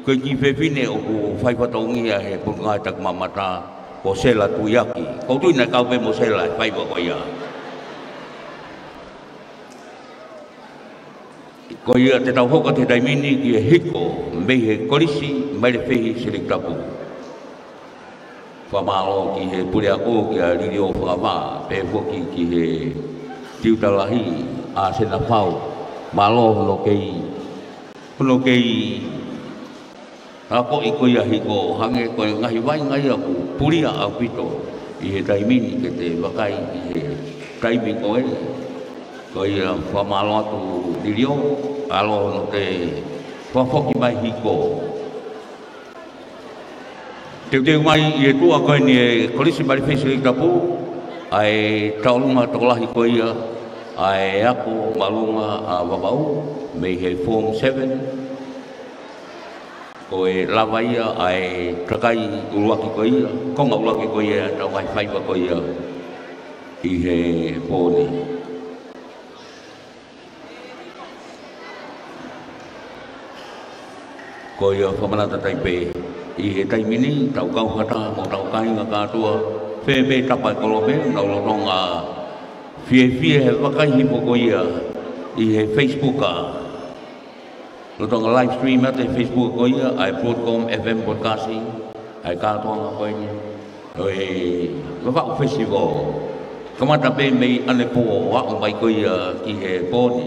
ko e kiʻi fefine ʻoku fai fatongia he Potungāue Takimamata, ko Sela Tuiaki. ʻOku ou tui naʻe kau pē mo Sela he faiva ko ia. Ko ia te tau hoko atu he taimi ni ki he hiko mei he Kolisi Maile Fehi Siliki Tapu. Fakamālō ki he puleako, kia Liliofakavā, pea foki ki he tiuta lahi ʻa Sena Fau. Mālō hono kei, hono kei akoʻi ko ia hiko, hangē ko e ngaahi vaʻinga ia ʻoku pulia ʻaupito ʻi he taimi ni ke te vakai ʻi he taimi ko ē. Ko ia fakamālō atu Lilio, ʻalu hono toe fakafoki mai hiko. Teuteu mai ʻi he tuʻa ko eni e Kolisi Maile Fehi Siliki Tapu, ʻa e tauʻolunga tokolahi ko ia ʻa e ako māʻolunga ʻa Vavaʻu, mei he Form seven, ko e lava ia ʻa e takai ʻuluaki ko ia, konga ʻuluaki ko ia ʻetau ngaahi faiva ko ia ʻi he pō ni. Ko ia fakamanatu atu ai pē, ʻi he taimi ni, tau kau fakataha mo hotau kāinga kātoa, fē pē tapa e kolope, nau lolotonga fiefia he vakai hifo ko ia ʻi he Facebook ʻa. Lolotonga live stream atu he Facebook ko ia, ʻa e Broadcom F M Broadcasting, ʻa e kātoanga ko eni ʻo e Vavaʻu Festival. Kamata pē mei ʻanepō ʻo aʻu mai ko ia ki he pō ni.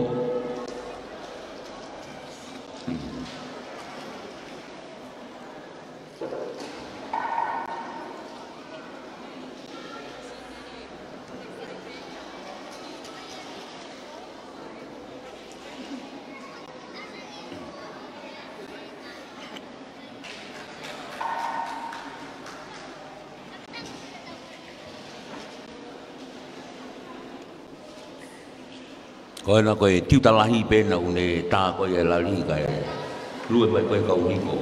Ko ena ko e tiuta lahi pē naʻa ne tā ko ia e lali kae lue mai ko e kau hiko.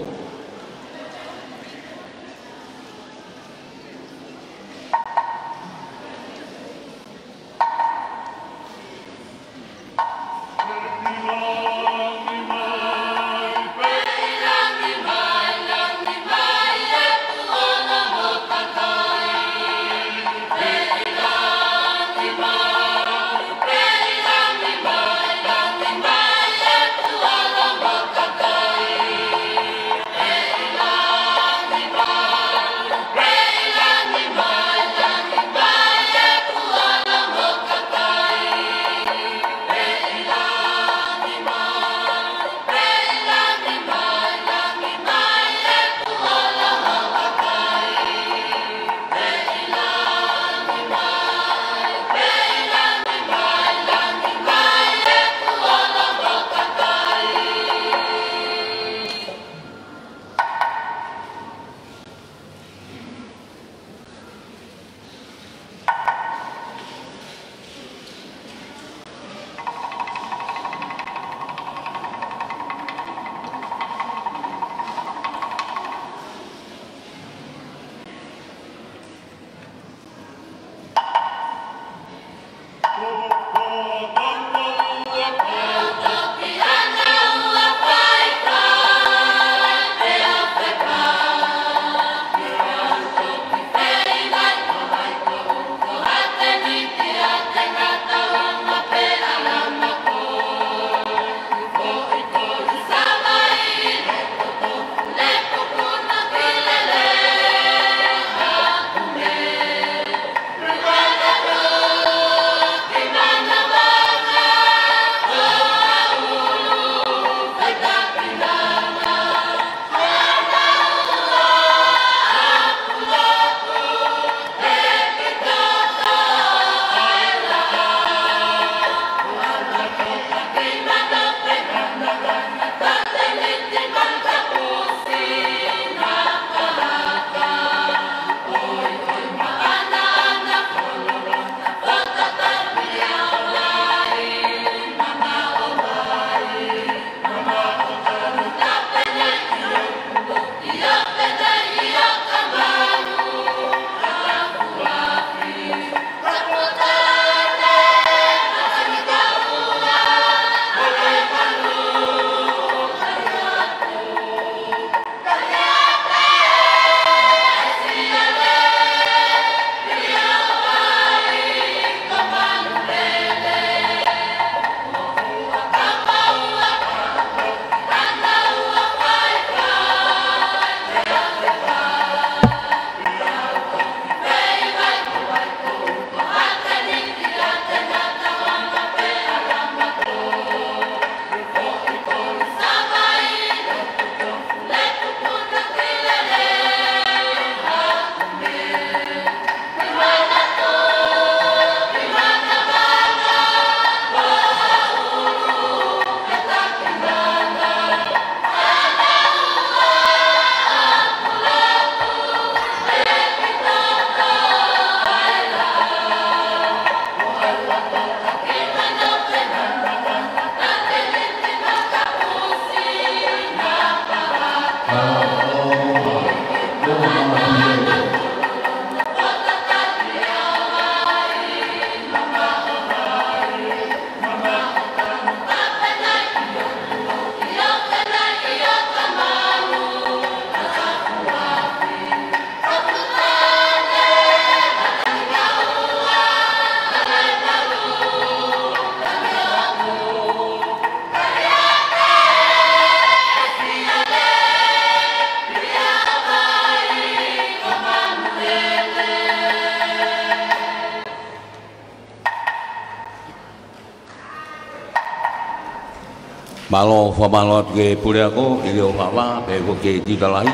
Mālō, fakamālō atu ki he puleako, ʻIlio Fava, pea mo e Tiuta Lahi.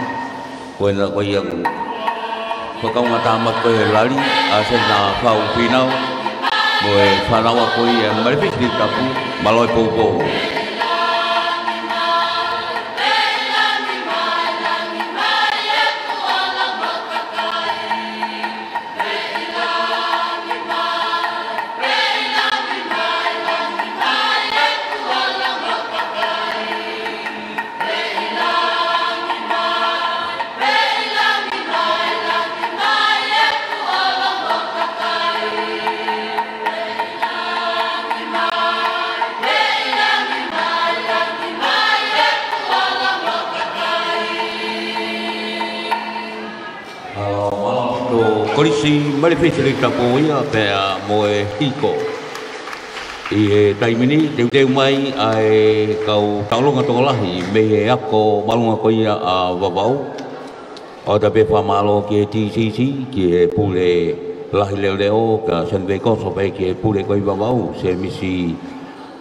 Ko ena ko ia ʻoku fakaʻuhinga tāmaki ko ē he lali, ʻa Sena Fau Finau, mo e fānau ako ia, Malefiseli Tapu, mālō e poupou. ʻA, mālō, ko Kolisi Malefiseli Tapu ia pea mo e hiko. ʻI he taimi ni, teuteu mai ʻa e kau tauʻolunga tokolahi mei he ako māʻolunga ko ia ʻa Vavaʻu. ʻOatu pē fakamālō ki he T C C, ki he pule lahi leʻoleʻo, kia Seni Veikoso pea ki he pule ko ē ʻi Vavaʻu, Semisi,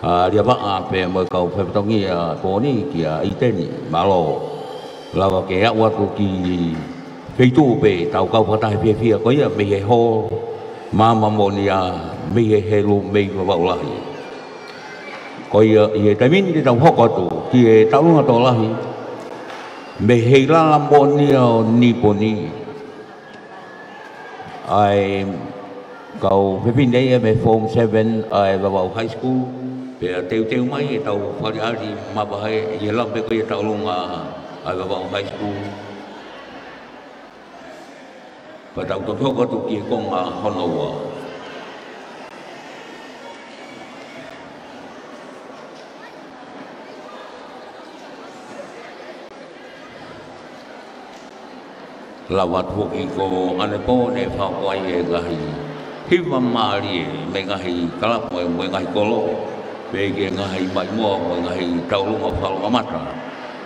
ʻa, Liavaʻa pea mo e kau fefetongia ko eni kia ʻIteni, mālō. Lava ke aʻu atu ki he feituʻu pē ʻetau kau fakataha fiefia ko ia mei he hall, maama moʻoni ia mei he helu mei Vavaʻu lahi. Ko ia ʻi he taimi ni te tau hoko atu ki he tauʻolunga tokolahi mei he ʻilala moʻoni ia ʻo Niponi. ʻA e kau fefine ia mei he Form Seven ʻa e Vavaʻu High School, pea teuteu mai ʻetau fakaʻaliʻali mavahe ʻi he lave ko ia tauʻolunga ʻa e Vavaʻu High School. Pea tau toki hoko atu ki he konga hono ua. Lava atu foki ko ʻanepō ne fakahoko ai e ngaahi hiva mālie mei he ngaahi kalapu mo e ngaahi kolo, pea ki he ngaahi maʻimoa mo e ngaahi tauʻolunga fakamamata.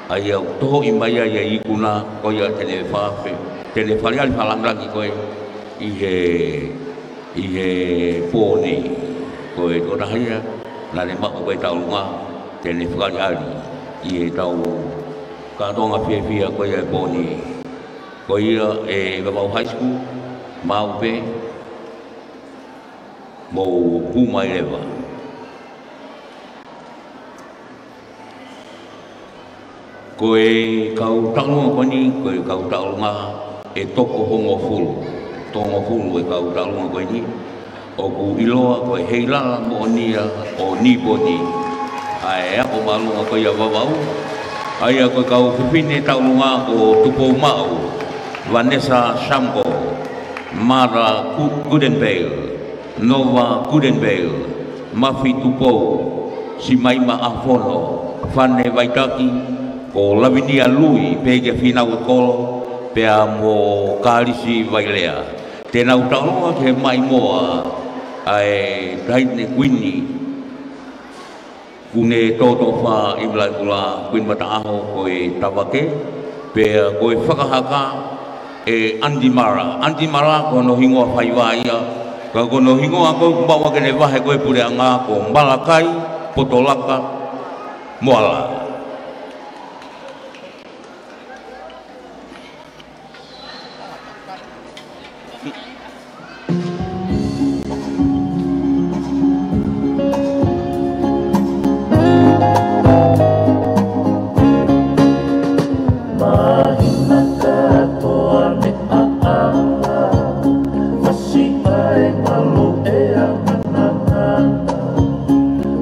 ʻA ia ʻoku tohoʻi mai ai e ikuna ko ia te ne fakafe-, te ne fakaʻaliʻali fakalāngilangi ko ē ʻi he, ʻi he pō ni. Ko e tokotaha ia naʻa ne maʻu ko ē tauʻolunga te ne fakaʻaliʻali ʻi heʻetau kātoanga fiefia ko ia e pō ni. Ko ia e Vavaʻu High School, maʻu pē, mou kumi leva. Ko e kau tauʻolunga ko eni, ko e kau tauʻolunga ʻe toko hongofulu. Toko hongofulu e kau tauʻolunga ko eni. ʻOku ʻiloa ko e ʻilala moʻoni ia ʻo Niponi, ʻa e ako māʻolunga ko ia Vavaʻu. ʻA ia ko e kau fefine tauʻolunga ko Tupoumaʻu, Vanessa Shamko, Mara Gu-, Gudenvale, Nova Gudenvale, Mafi Tupou, Simaima ʻAfono, Fane Vaitaki, ko Lavinia Lui, pea kia Finau ʻAkolo, pea mo Kalisi Vailea. Te nau tauʻolunga ki he maʻimoa ʻa e Taʻahine Kuini, Kuini Tōtōfā ʻImalaʻikula Kuini Mataʻaho ko e tavake, pea ko e fakahaka ʻe ʻAniti Mara. ʻAniti Mara ko hono hingoa faiva ia, ka ko hono hingoa ko ē ʻoku maʻu ʻaki ʻene vahe ko ē puleʻanga ko Malakai Potolaka Moala. Māhina kātoa mei ʻaʻana, fasi ai malu e anganangana,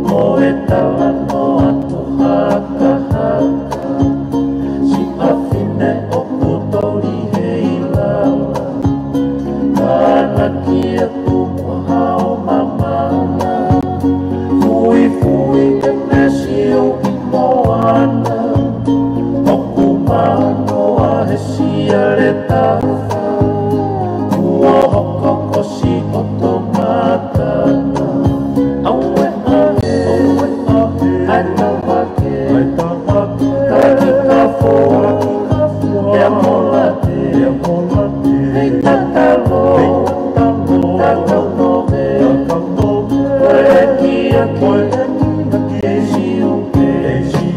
mo e talanoa tuʻu hakahaka. Siʻa fefine ʻoku toli he ʻilala, kānaki atu mo hao mamana. Fuifui e mesiu ʻi moana, ʻoku manoa he siale tafa. Kuo hoko ko siʻoto matana. Auē, auē, auē, auē, ʻai tavake, ʻai tavake, taki kafo, taki kafo, ʻea mola te, ʻea mola te, ʻei tatalo, ʻei tatalo, tatau nove, tatau nove, ko e kiʻi, ko e kiʻi, kiʻi siupe, kiʻi siupe.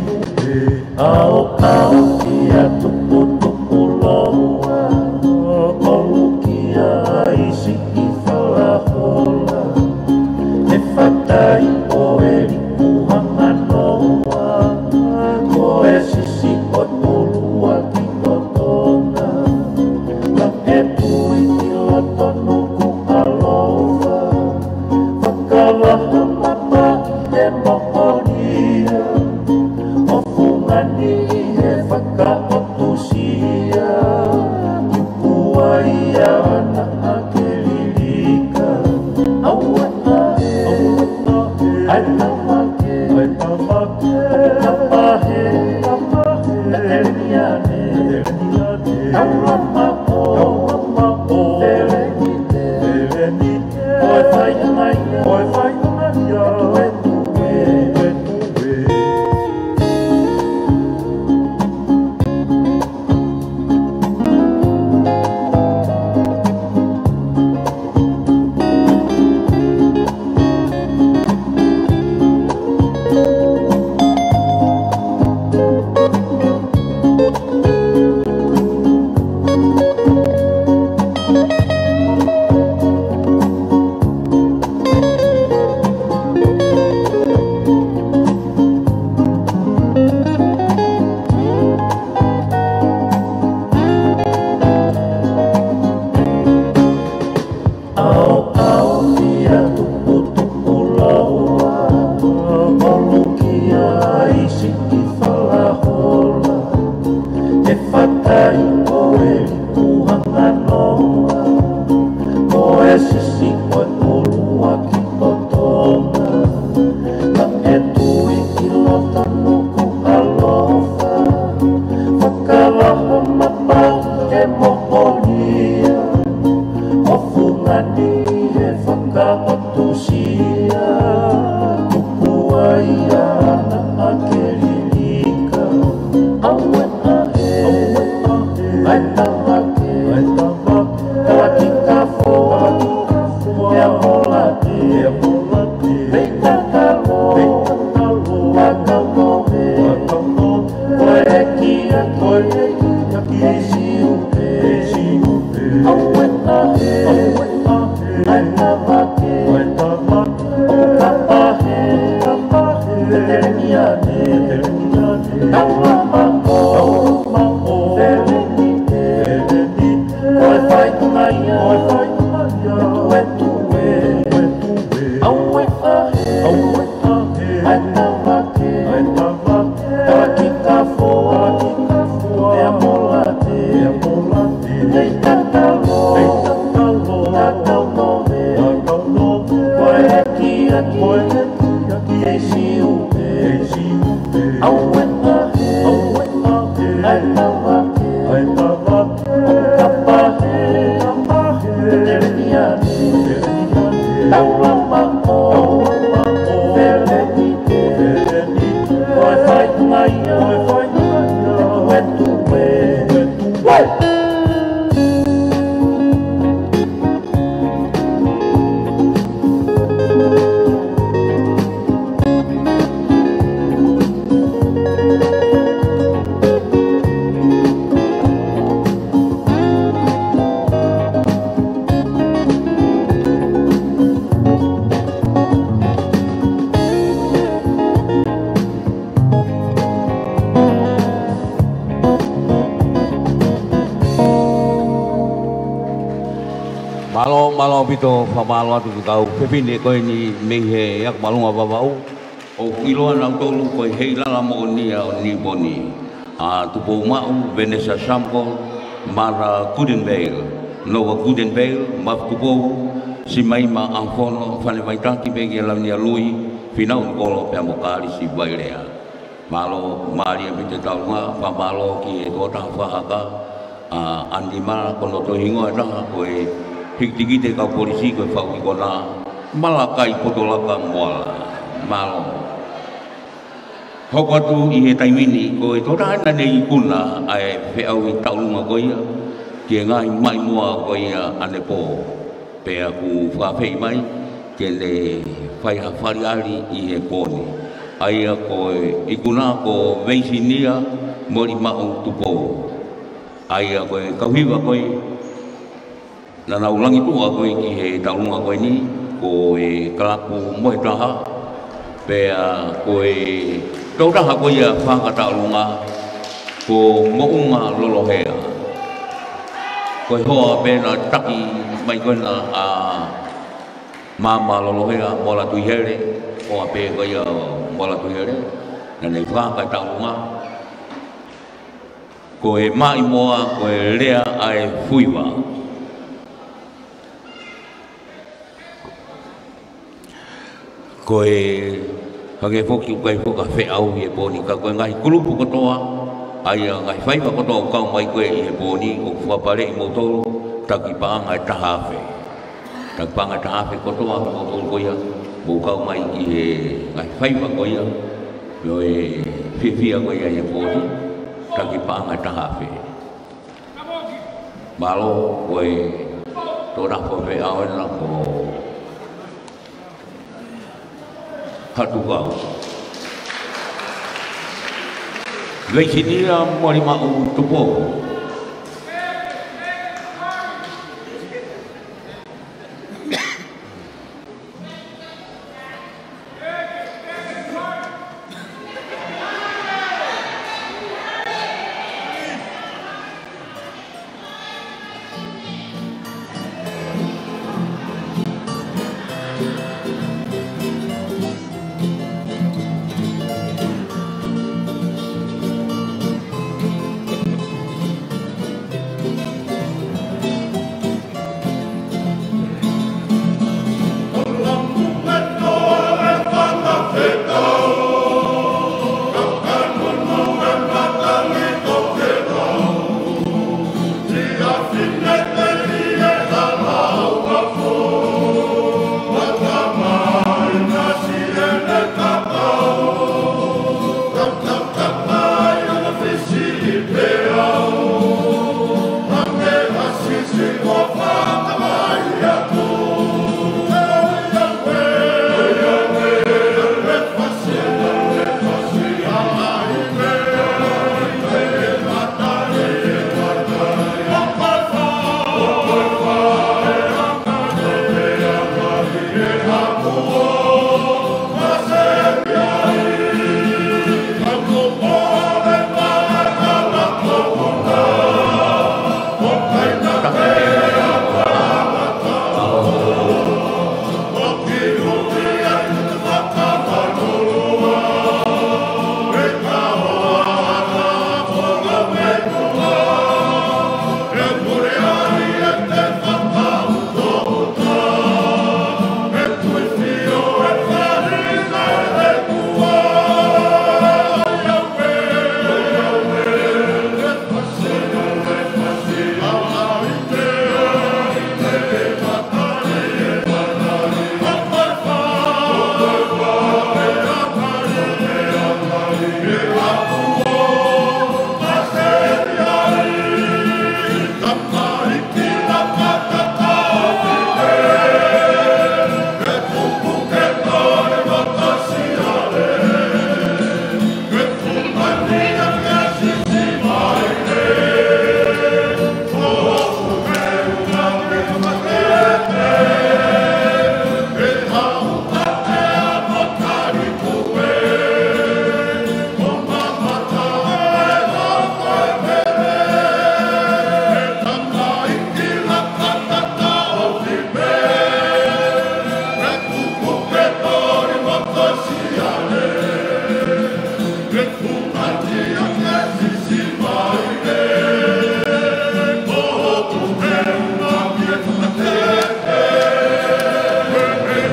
ʻAoʻao ia tuputupu laua, molukia ʻa e siki falahola, ʻe fatai ko e liku hanganoa, ko e sisi ko e poluaki totonga, ka ʻe tui ki loto nuku ʻalofa, fakalaho mapau ke moʻonia, ʻo fungani he fakaʻotusia, tupu ai ʻa ana ʻakelilika, ʻauē ʻa e, ʻai tavake, ʻai tavake, talaki kafo, talaki kafo, ʻea mola te, ʻea mola te, pei tatalo, pei tatalo, ʻa kau mohe, ʻa kau mohe, ko e kia, ko e kia, ki Siupe, ki Siupe, ʻauē ʻa e, ʻauē ʻa e, ʻai tavake, ʻai tavake, ʻo kapahe, kapahe, te telemia ne, te telemia ne, taulama ʻo, taulama ʻo, feleni te, feleni te, ko e faʻahinga ia, ko e faʻahinga ia, tuetuē, tuetuē, ʻauē ʻa e, ʻauē ʻa e, ʻai tavake, ʻai tavake, talaki kafo, talaki kafo, ʻea mola te, ʻea mola te, pei tatalo, pei tatalo, tatau noe, tatau noe, ko e kia, ko e kia, ki Siupe, ki Siupe, ʻauē ʻa e, ʻauē ʻa e, ʻai tavake, ʻai tavake, ʻo kapahe, kapahe, te telemia ne, te telemia ne, taulama ʻo, taulama ʻo, feleni te, feleni te, ko e faʻahinga ia, ko e faʻahinga ia, tuetuē, tuetuē. Mālō, mālō ʻaupito, fakamālō atu ki he kau fefine ko eni mei he Ako Māʻolunga Vavaʻu. ʻOku ʻiloa nautolu ko e heilala moʻoni ia ʻo Niponi. ʻA Tupoumaʻu, Vanessa Samko, Mara Gudenvale, Nova Gudenvale, Mafi Tupou, Simaima ʻAhofono, Fane Vaitaki, Peki ʻa Lavinia Lui, Finau Nikolo, pea mo Kalisi Vailea. Mālō, mālie ʻaupito e taulunga, fakamālō ki he tokotaha fakahaka, ʻa ʻAnimala, ko hono toe hingoa ʻe taha ko e hikitikite kau polisi ko e Faʻu Ikona, Malakai Potolaka Moala. Mālō. Hoko atu ʻi he taimi ni, ko e tokotaha naʻa ne ikuna ʻa e feʻauhi taulunga ko ia, ki he ngaahi maʻimoa ko ia ʻanepō. Pea ʻoku fakaafeʻi mai ke ne fai ha faliali ʻi he pō ni. ʻA ia ko e ikuna ko Veisinia Molimaʻu Tupou. ʻA ia ko e kau hiva ko ē naʻa nau langituʻa ko ē ki he taulunga ko eni, ko e Kalapu Mohe Taha, pea ko e tokotaha ko ia fakataulunga, ko Moʻunga Lolohea. Ko e hoa pē naʻe taki mai ko ena ʻa Mama Lolohea, Moala Tuihele, hoa pē ko ia ʻo Moala Tuihele, naʻa ne fakataulunga. Ko e maʻimoa, ko e Lea ʻa e Fuiva. Ko e hangē foki ʻoku ʻikai foki ha feʻauhi he pō ni, ka ko e ngaahi kulupu kotoa ʻA ia ngaahi faiva kotoa ʻoku kau mai ko ē ʻi he pō ni ʻoku fakapaleʻi moutolu, taki paʻanga ʻe taha afe. Taki paʻanga ʻe taha afe kotoa moutolu ko ia ʻoku kau mai ki he ngaahi faiva ko ia, ʻo e fiefia ko ia ʻi he pō ni, taki paʻanga ʻe taha afe. Mālō, ko e tō na ko e ʻaho ena ko Hatukau. Veisinia Molimaʻu Tupou.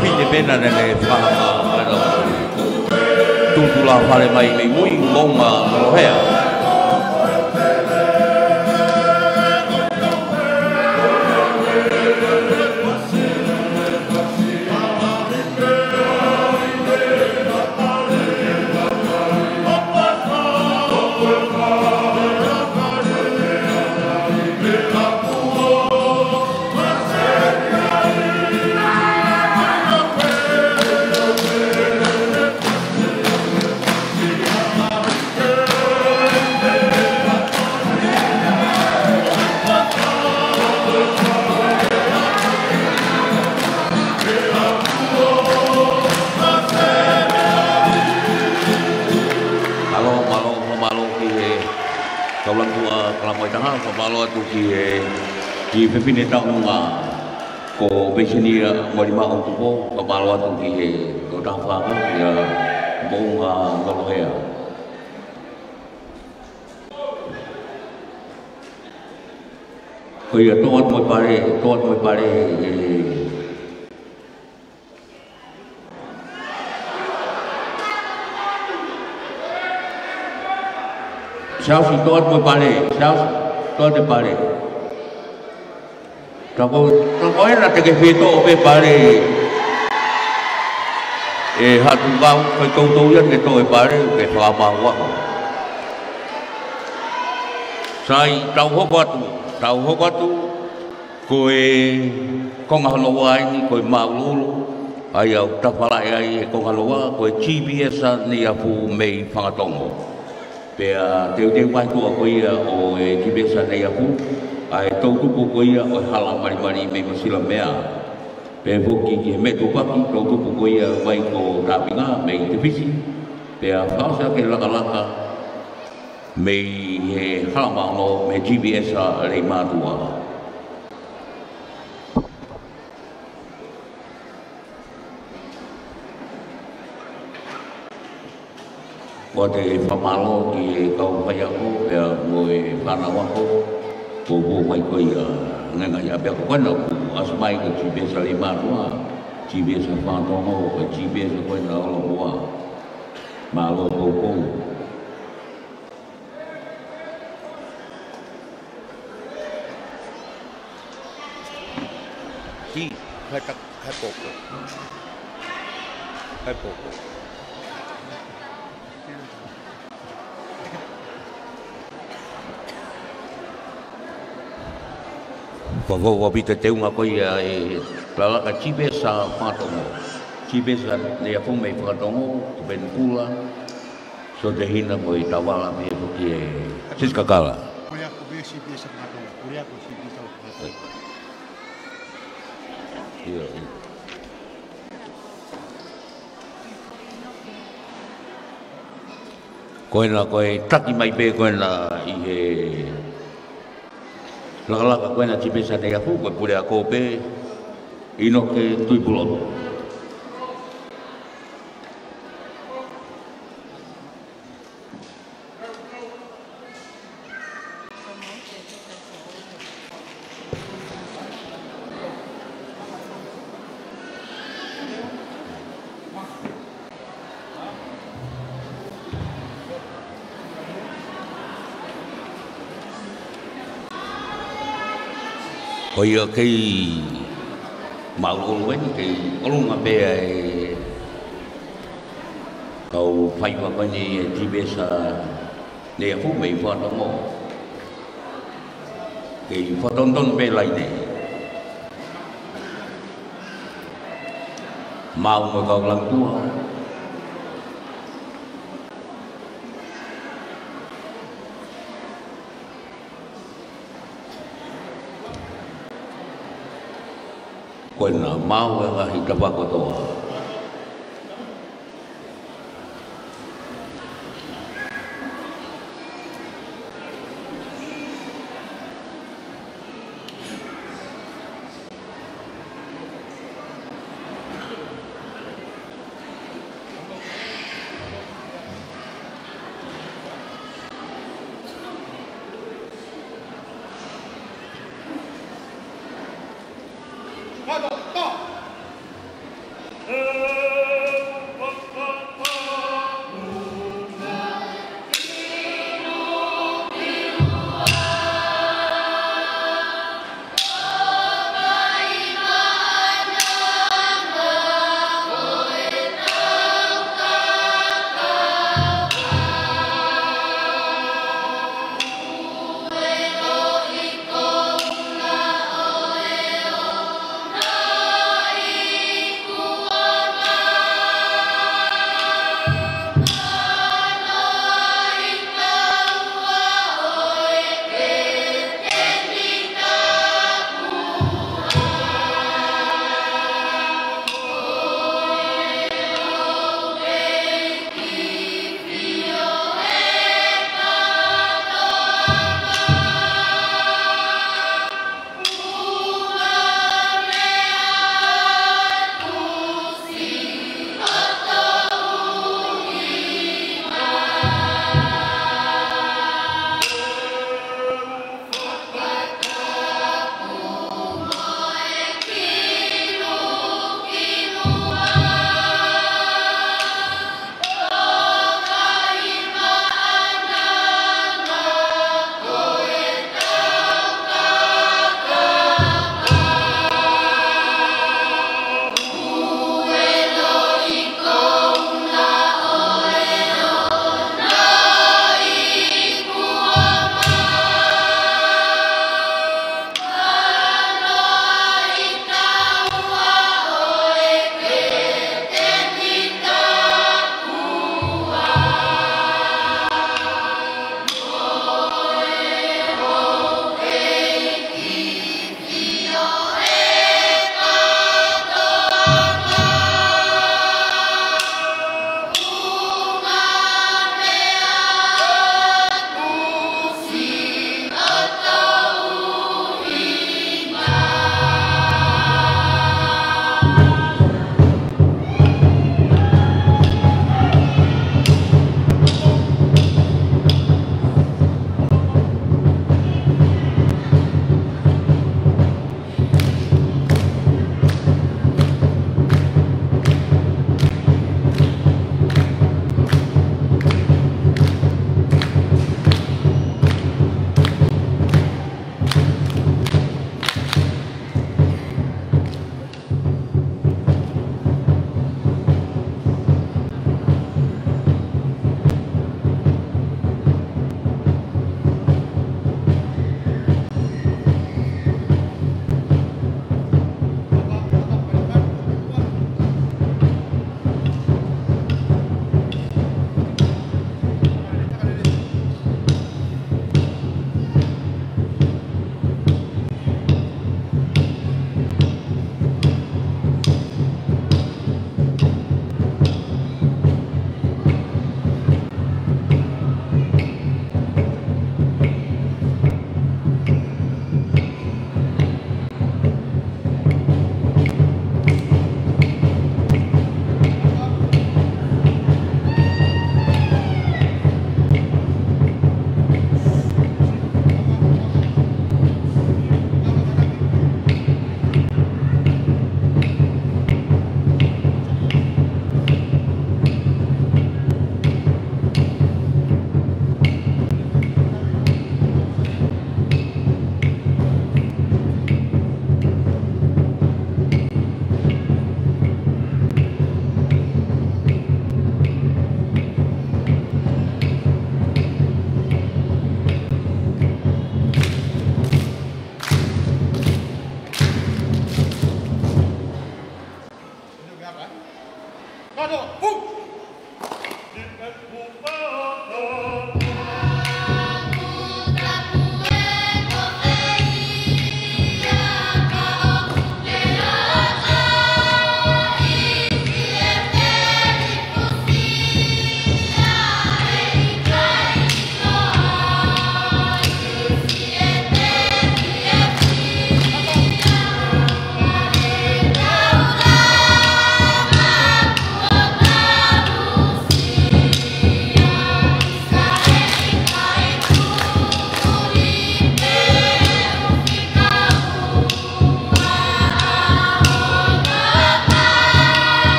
Pite pena nene fakamatala. Tutu la fale mai mei mui, Moʻunga Nolohea. Mālō, mālō, mālō ki he kau lāngilangi ʻa Kalamoe Taha, fakamālō atu ki he, ki he fefine taʻu nunga ko Veisinia Molimaʻu Tupou, fakamālō atu ki he tō taha faka, ia Moʻunga Nolohea. Ko ia tō atu mo e pale, tō atu mo e pale, ē, Siaosi, toʻo atu e pale, Siaosi, toʻo atu e pale. Ka ko, ka ko ena te ke fie toʻo pē pale. ʻE Haʻatukau, ko e toutou ia ke toʻo e pale, ke fakamāuʻaki. Sai, tau hoko atu, tau hoko atu. Ko e konga hono ua eni, ko e māʻuluʻulu, ʻa ia ʻoku tafalaʻi ai e konga hono ua, ko e G P S Neiafu mei Fangatongo. Pea teuteu mai tuʻa ko ia ʻo e G P S Neiafu, ʻa e toutupu ko ia ʻo e Hala Malimali mei Masilamea. Pea foki ki he Metupaki, toutupu ko ia mai ko Tāpinga mei Tefisi. Pea fakaʻosi ʻaki e lakalaka mei he Hala Maono mei he G P S Leimātuʻa. Ko te fakamālō ki he kau faiako pea mo e fānau ako, ko ʻoku mai ko ia ngaahi ʻapiako ko ena kuo ʻasi mai ko e G P S Leimātuʻa, G P S Fangatongo, ko e G P S ko ena ʻo Lopua. Mālō ʻaupito. Ki, hai tak, hai poko. Hai poko. Fakaʻofoʻofa ʻaupito e teunga ko ia e lakalaka G P S Fangatongo, G P S Neiafu mei Fangatongo, ko Penipula, Sotehina mo e Tavala mei Puke, Siskakala. Pule ako pē G P S Fangatongo, pule ako G P S Fangatongo. ʻIo, ʻio. Ko ena ko e taki mai pē ko ena ʻi he lakalaka ko ena G P S Neiafu, ko e pule ako pē ʻInoke Tuʻipulotu. Ko ia kei māʻulūʻulu eni, kei ʻolunga pē ʻa e kau faiva ko eni e G P S Neiafu mei Fangatongo. Kei fakatonutonu pē laine. Maʻu mo e kau Langituʻa. Ko ena maʻu e ngaahi tapa kotoa.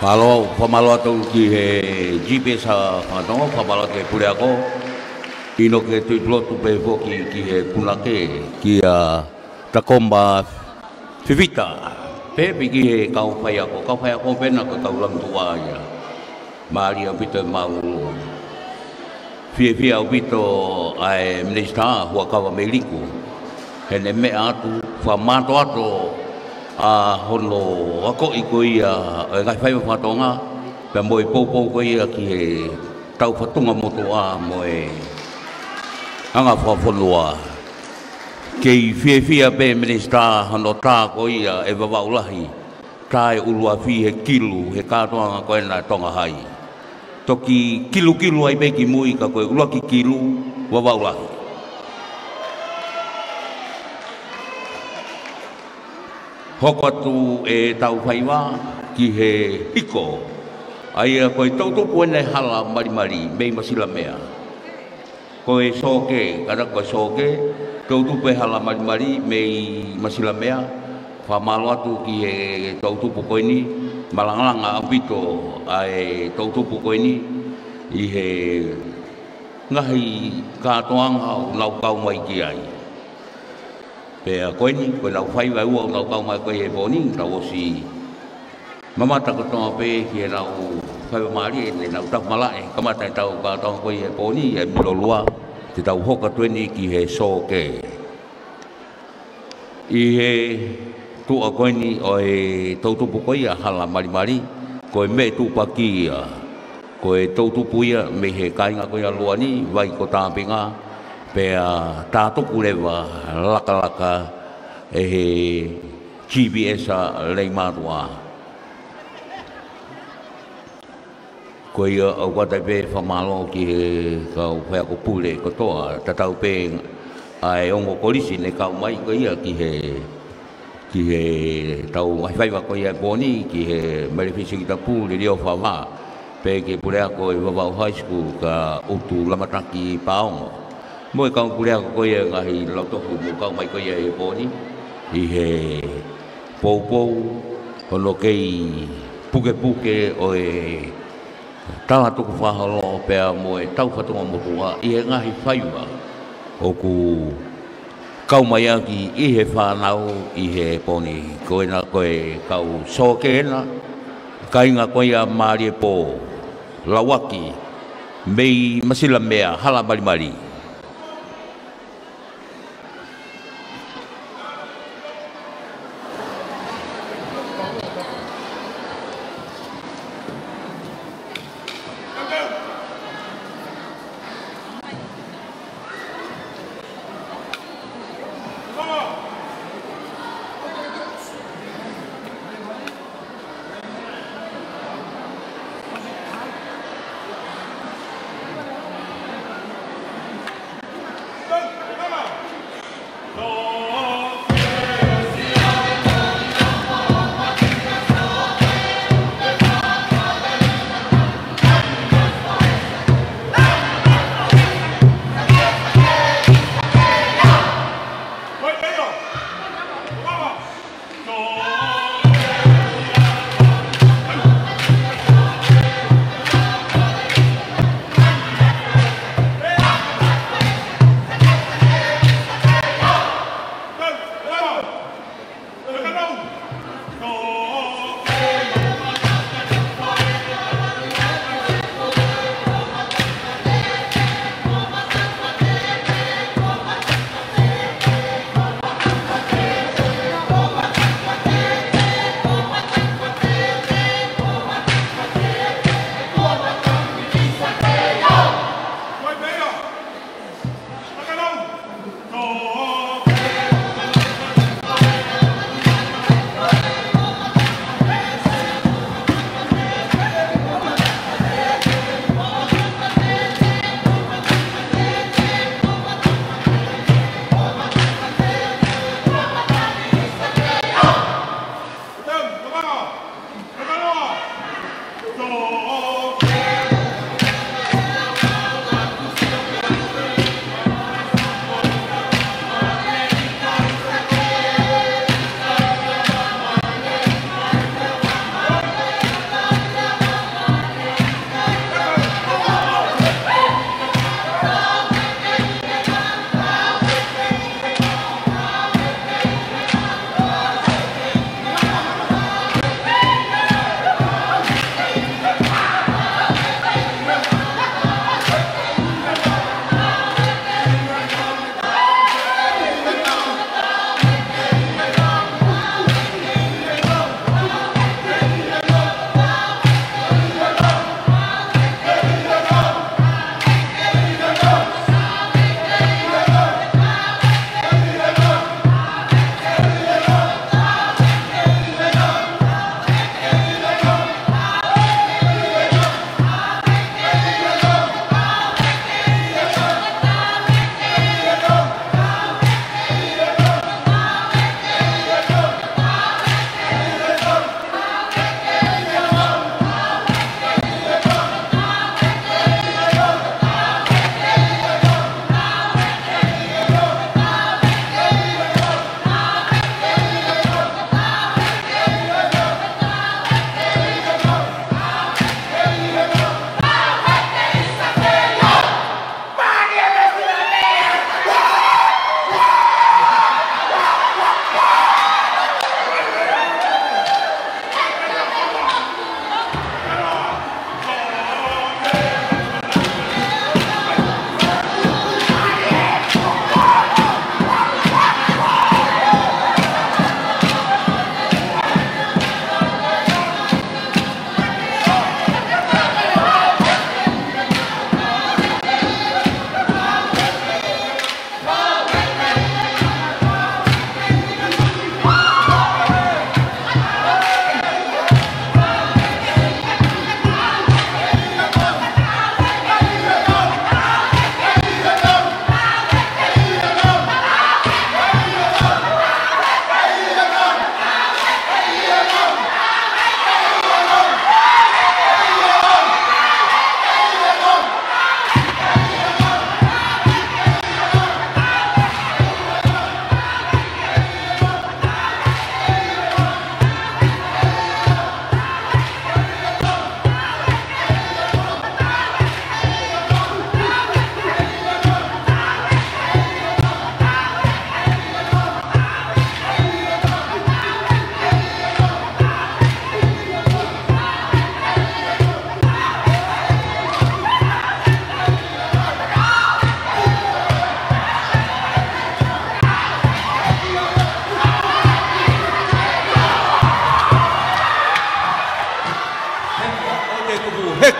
Mālō, fakamālō atu ki he G P S ʻa Fakatonga, fakamālō ki he puleako. ʻInoke Tuʻipulotu pehē foki ki he punake, kia Takoma Fifita. Pehē pē ki he kau faiako, kau faiako pē na ko e kau lāngilangi ia. Mālie ʻaupito e maʻu. Fiefia ʻaupito ʻa e Minisitā Huʻakavameiliku heʻene meʻa atu, fakamātoato ʻa hono akoʻi ko ia ʻo e ngaahi faiva fakatonga, pea mo e poupou ko ia ki he tau fatunga motuʻa mo e anga fakafonua. Kei fiefia pē Minisitā hono tā ko ia e Vavaʻu Lahi, tā e ʻuluafi he kilu, he kātoanga ko ena Tonga Hai. Toki kilukilu ai pē ki mui ka ko e ʻuluaki kilu, Vavaʻu Lahi. Hoko atu e tau faiva ki he hiko. ʻA ia ko e toʻutupu ena e hala malimali, mei Masilamea. Ko e sōkē, kātaki ko e sōkē, toʻutupu e hala malimali, mei Masilamea, fakamālō atu ki he toʻutupu ko eni, malangalanga ʻaupito ʻa e toʻutupu ko eni, ʻi he ngaahi kātoanga ʻoku nau kau mai ki ai. Pea ko eni, ko e lau faiva ʻe ua ʻoku nau kau mai ko ē he pō ni, tau ʻosi mamata kotoa pē ki he lau faiva mālie, ne nau tapu malaʻe, kamata e tau kātoanga ko ē he pō ni, ʻe Milolua, te tau hoko atu eni ki he sōkē. ʻI he tuʻa ko eni ʻo e toʻutupu ko ia hala malimali, ko e meʻa tupaki ia, ko e toʻutupu ia mei he kāinga ko ia Luani, Vai ko Tāpinga, pea tātuku leva lakalaka ʻe he G P S ʻa Leimātuʻa. Ko ia ʻoku ʻatā pē fakamālō ki he kau faiako pule kotoa, tatau pē ʻa e ongo kolisi ne kau mai ko ia ki he, ki he tau ngaahi faiva ko ia he pō ni, ki he Malefice Kitapu, Liliofava, pea ki he puleako ʻo e Vavaʻu High School, kia ʻUtu Lamataki Paongo. Mo e kau puleako ko ia ngaahi lautohi mo kau mai ko ia he pō ni, ʻi he poupou, hono kei pukepuke ʻo e tala tukufakaholo pea mo e tau fatonga motuʻa ʻi he ngaahi faiva ʻoku kau mai ʻaki ʻi he fānau ʻi he pō ni. Ko ena ko e kau sōkē ena, kāinga ko ia Māliepō Lauaki, mei Masilamea, hala malimali.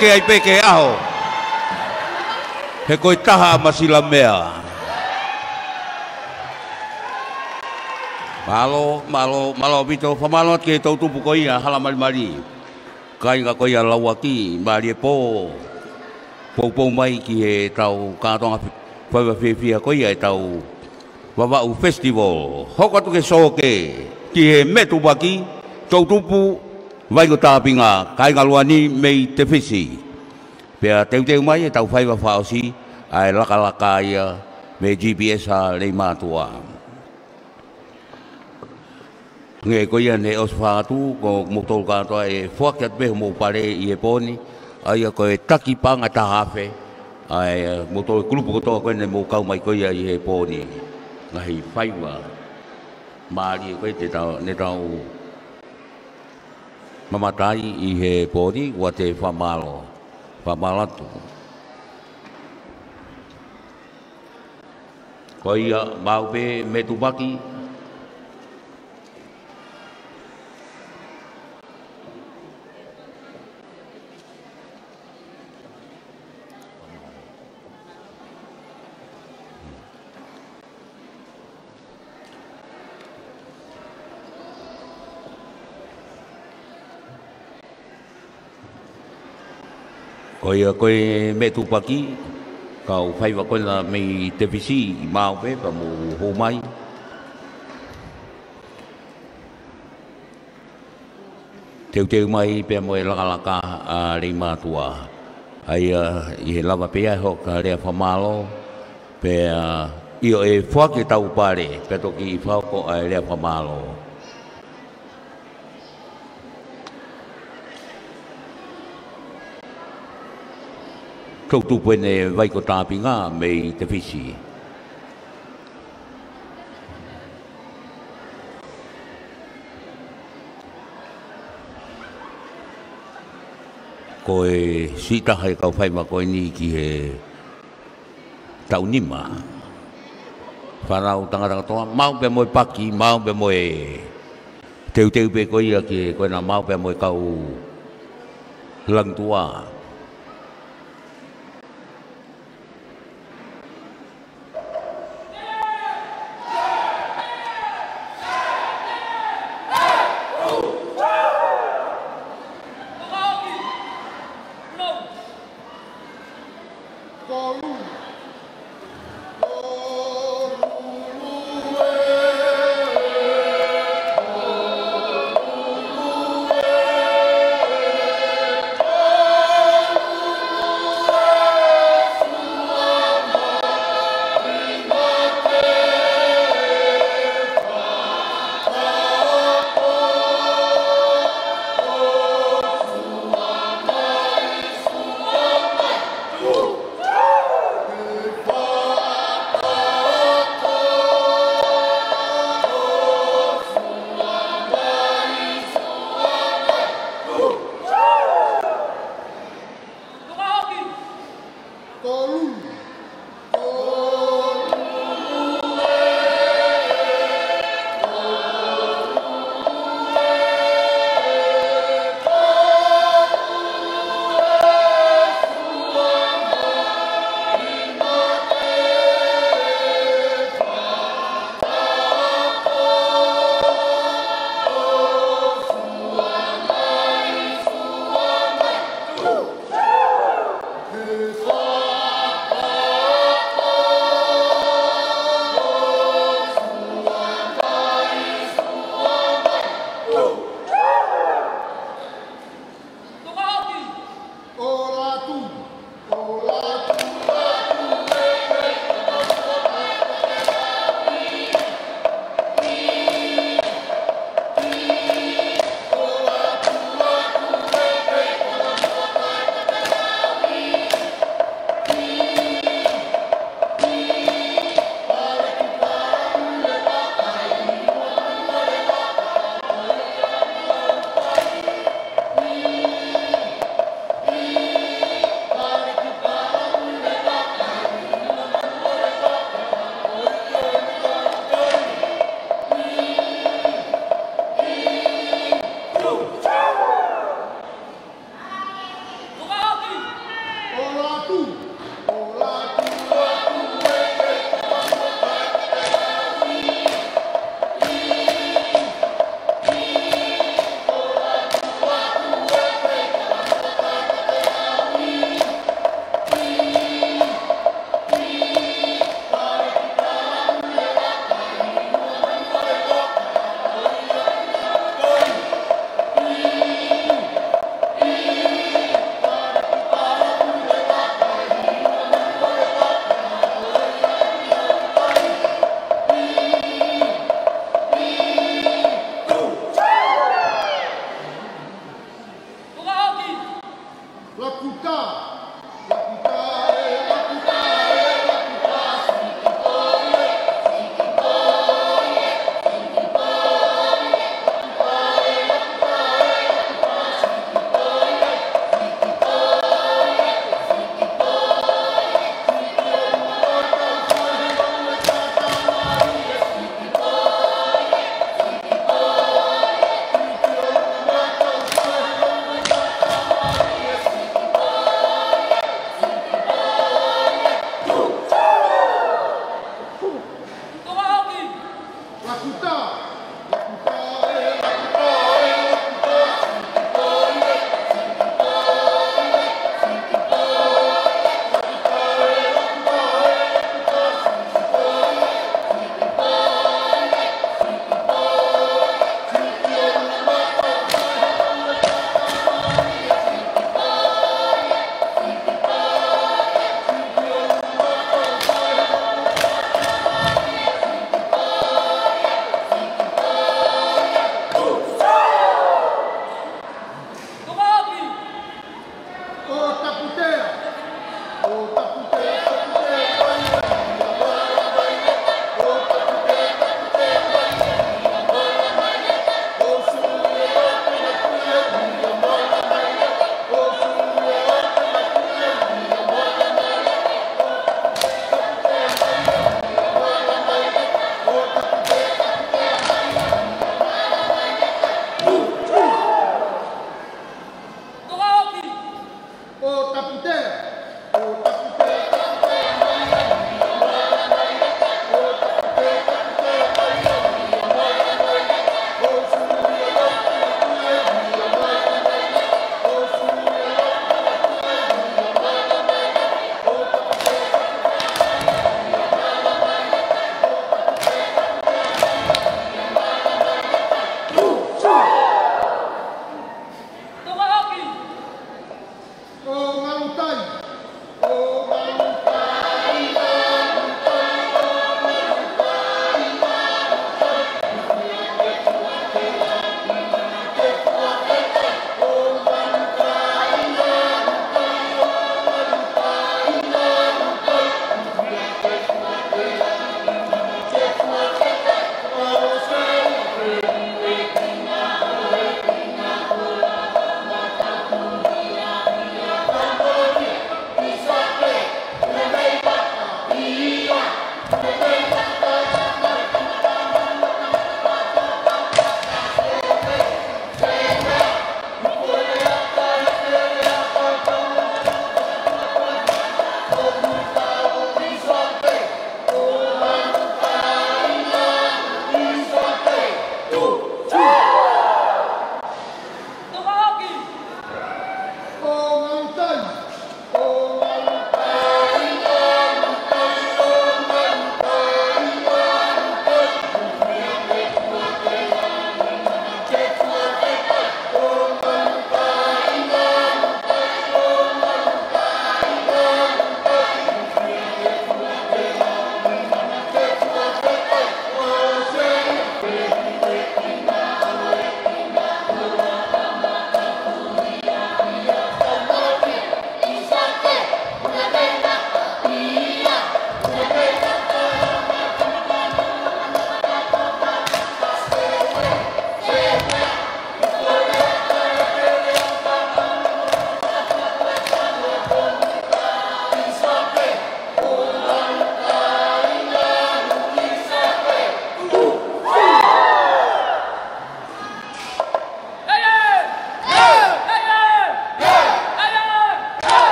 ke ai pē ke ʻaho. He ko e taha ʻa Masilamea. Mālō, mālō, mālō ʻaupito, fakamālō atu ki he toʻutupu ko ia, Hala Malimali. Kāinga ko ia Lauaki, mālie pō. Poupou mai ki heʻetau kātoanga faiva fiefia ko ia ʻetau Vavaʻu Festival. Hoko atu ke sō ke, ki he Metupaki, toʻutupu, Vaiko Tāpinga, kāinga Luani mei Tefisi. Pea teuteu mai ʻetau faiva fakaʻosi, ʻa e lakalaka ia mei G P S ʻa Leimātuʻa. Hangē ko ia ne ʻosi fakahā atu, ko moutolu kātoa ʻe foaki atu pē homou pale ʻi he pō ni, ʻa ia ko e taki paʻanga ʻe taha afe, ʻa e moutolu kulupu kotoa ko ē ne mou kau mai ko ia ʻi he pō ni. Ngaahi faiva mālie ko ē te tau, ne tau mamata ai ʻi he pō ni, ʻoku te fakamālō, fakamālō atu. Ko ia maʻu pē Metupaki. Ko ia ko e Metupaki, kau faiva ko ena mei Tefisi, maʻu pē pea mou hū mai. Teuteu mai pea mo e lakalaka ʻa Leimātuʻa. ʻA ia ʻi he lava pē ia ʻe hoko ʻa e lea fakamālō, pea ʻio ʻe foaki ʻetau pale, pea toki fakahoko ʻa e lea fakamālō. Toʻutupu ʻeni Vaiko Tāpinga mei Tefisi. Ko e siʻi taha ʻe kau faiva ko eni ki he taʻu nima. Fānau tangata kotoa, maʻu pē mo e paki, maʻu pē mo e teuteu pē ko ia ki he ko ena maʻu pē mo e kau langi tuʻa.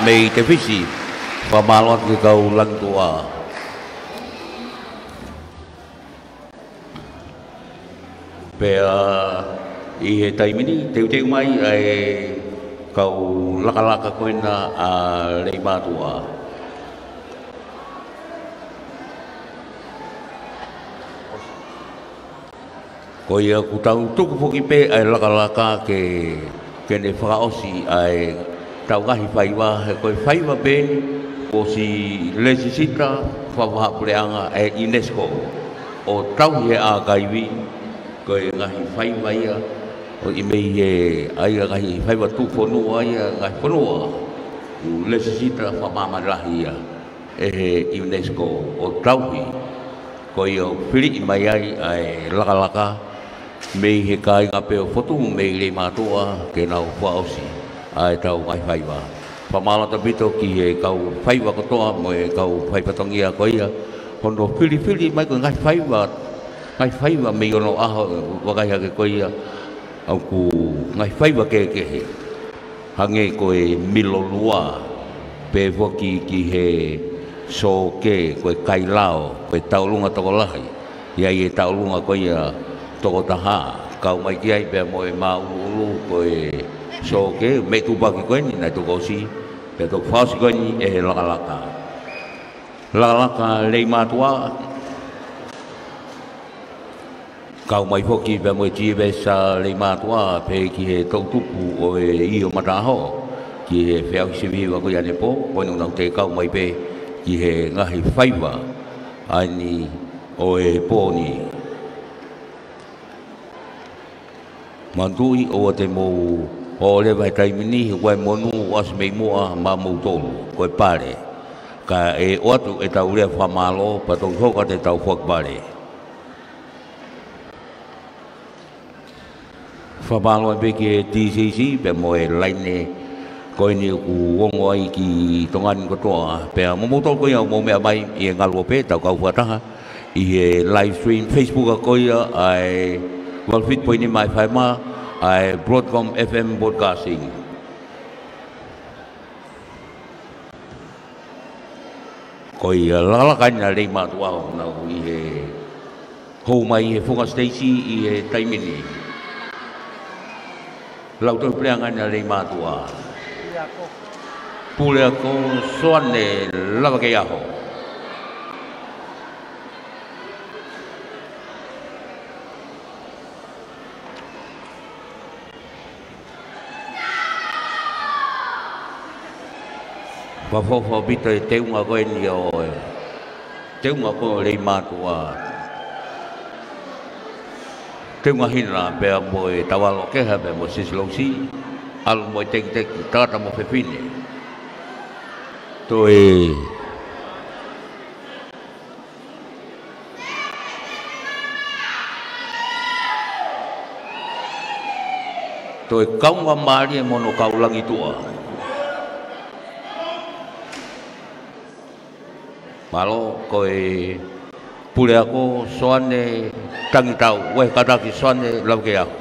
Mei Tefisi, fakamālō atu ki he kau Langituʻa. Pea ʻi he taimi ni, teuteu mai ʻa e kau lakalaka ko ena ʻa Leimātuʻa. Ko ia ʻoku tau tuku foki pē ʻa e lakalaka ke, ke ne fakaʻosi ʻa e tau ngaahi faiva, he ko e faiva pē eni kuo ʻosi lēsisita fakavahaʻapuleʻanga ʻe he UNESCO ʻo tauhi he ʻākaivi, ko e ngaahi faiva ia ʻo ʻi mei he ʻa ia ngaahi faiva tuʻufonua ia ngaahi fonua kuo lēsisita fakamāmani lahi ia ʻe he UNESCO ʻo tauhi. Ko ia ʻoku filiʻi mai ai ʻa e lakalaka mei he kāinga pē ʻo Fotu mei Leimātuʻa ke nau fakaʻosi ʻa e tau ngaahi faiva. Fakamālō ʻaupito ki he kau faiva kotoa mo e kau faifatongia ko ia hono filifili mai ko e ngaahi faiva, ngaahi faiva mei onoʻaho, vakai hake ko ia ʻoku ngaahi faiva kehekehe. Hangē ko e milolua, pehē foki ki he sōkē, ko e kailao, ko e tauʻolunga tokolahi. ʻI ai e tauʻolunga ko ia tokotaha, kau mai ki ai pea mo e māʻuluʻulu, ko e sōkē, meʻa tupaki ko eni naʻe toki ʻosi, pea toki fakaʻosi ko eni ʻe he lakalaka. Lakalaka Leimātuʻa, kau mai foki pea mo e T V S Leimātuʻa, pehē ki he toʻutupu ʻo e ʻIo Mataʻaho, ki he feʻauhi sivi hiva ko ia ʻanepō, ko eni ʻoku nau toe kau mai pē ki he ngaahi faiva ʻa eni ʻo e pō ni. Manatuʻi ʻoua te mou ō leva he taimi ni, he ʻoku ʻi ai e monū ʻoku ʻasi mei muʻa maʻa moutolu, ko e pale. Kae ʻoatu ʻetau lea fakamālō, pea toki hoko atu ʻetau foaki pale. Fakamālō pē ki he T C C, pea mo e laine ko eni ʻoku ongo ai ki Tonga ni kotoa, pea mo moutolu ko ia ʻoku mou meʻa mai ʻi he ngaluope, tau kau fakataha ʻI he live stream Facebook ʻa ko ia ʻa e valu fitu poini nima F M, ʻa e Broadcom F M Broadcasting. Ko ia lakalaka ʻena Leimātuʻa ʻo nau ʻi he hou mai he funga siteisi ʻi he taimi ni. Lau tohi puleʻanga ʻena Leimātuʻa. Puleako Soane Lavakeiʻaho. Fakaʻofoʻofa ʻaupito e teunga ko eni ʻo e teunga ko Leimātuʻa. Teunga hina pea mo e Tavalokeha pea mo Sisilausi. ʻAlu mo e tekiteki tangata mo fefine. Toe Toe kaungāmālie mo hono kau langituʻa. Mālō, ko e puleako Soane Tangitau, ʻuhi kātaki Soane Lavakeiʻaho.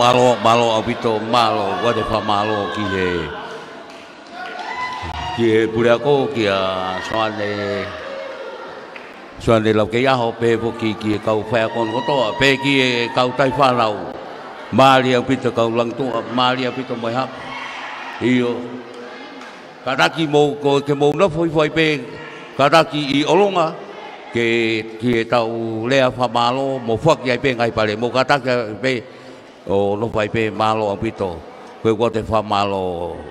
Mālō, mālō ʻaupito, mālō, ʻoatu e fakamālō ki he, ki he puleako, kia Soane, Soane Laukeiʻaho, pehē foki ki he kau faiako kotoa, pehē ki he kau taʻi fānau. Mālie ʻaupito kau Langituʻa, mālie ʻaupito mo e hapa. ʻIo. Kātaki mou, ko, ke mou nofo hifo ai pē, kātaki ʻi ʻolunga, ke, ki heʻetau lea fakamālō, mou foaki ai pē ngaahi pale, mou kātaki ai pē, ʻo nofo ai pē, mālō ʻaupito. Ko e ʻoatu e fakamālō,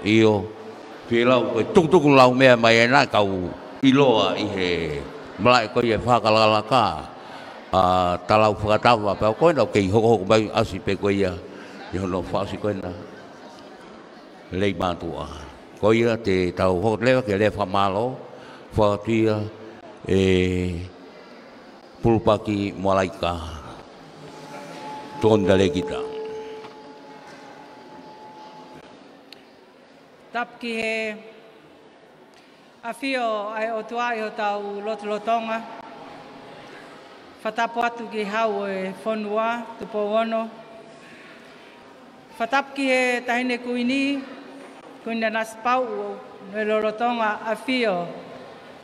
ʻio. Fielau, ko e tukutuku lau meʻa mai ena kau ʻiloa ʻi he malaʻe ko ia fakalakalaka, ʻa Talau Fakatava, pea ko ena ʻoku kei hokohoko mai ʻasi pē ko ia, ʻi hono fakaʻosi ko ena. Lei mātuʻa. Ko ia te tau hoko leva ki he lea fakamālō, fakatuʻia ʻe Pulupaki Moalaika. Tuʻoni ta lēkita. Tapu ki he ʻafio ʻa e ʻOtua ʻi hotau lotolotonga. Fakatapu atu ki he Hau ʻo e fonua, Tupou Ono. Fakatapu ki he Taʻahine Kuini, Kuini Nanasipauʻu, ʻi he lolotonga ʻafio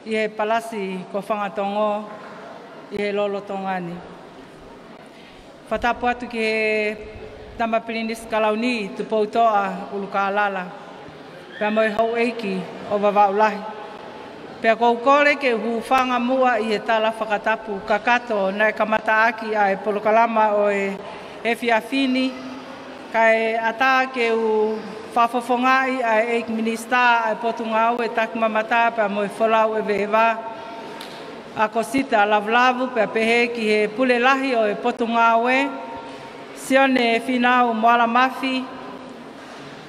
ʻi he palasi ko Fangatongo ʻi he lolotonga ni. Fakatapu atu ki he Tama Pilinisi Kalauni, Tupoutoʻa ʻUlukālala, pea mo e houʻeiki ʻo Vavaʻu Lahi. Pea ʻoku ou kole ke u hūfanga muʻa ʻi he tala fakatapu kakato naʻe kamataʻaki ʻa e polokalama ʻo e efiafi ni, kae ʻatā ke u fakafofongaʻi ʻa e ʻEiki Minisitā ʻa e Potungāue Takimamata pea mo e Folau ʻEveʻeva, ʻa Kosita Lavulavu, pea pehē ki he Pule Lahi ʻo e Potungāue, Sione Fīnau Moala Mafi,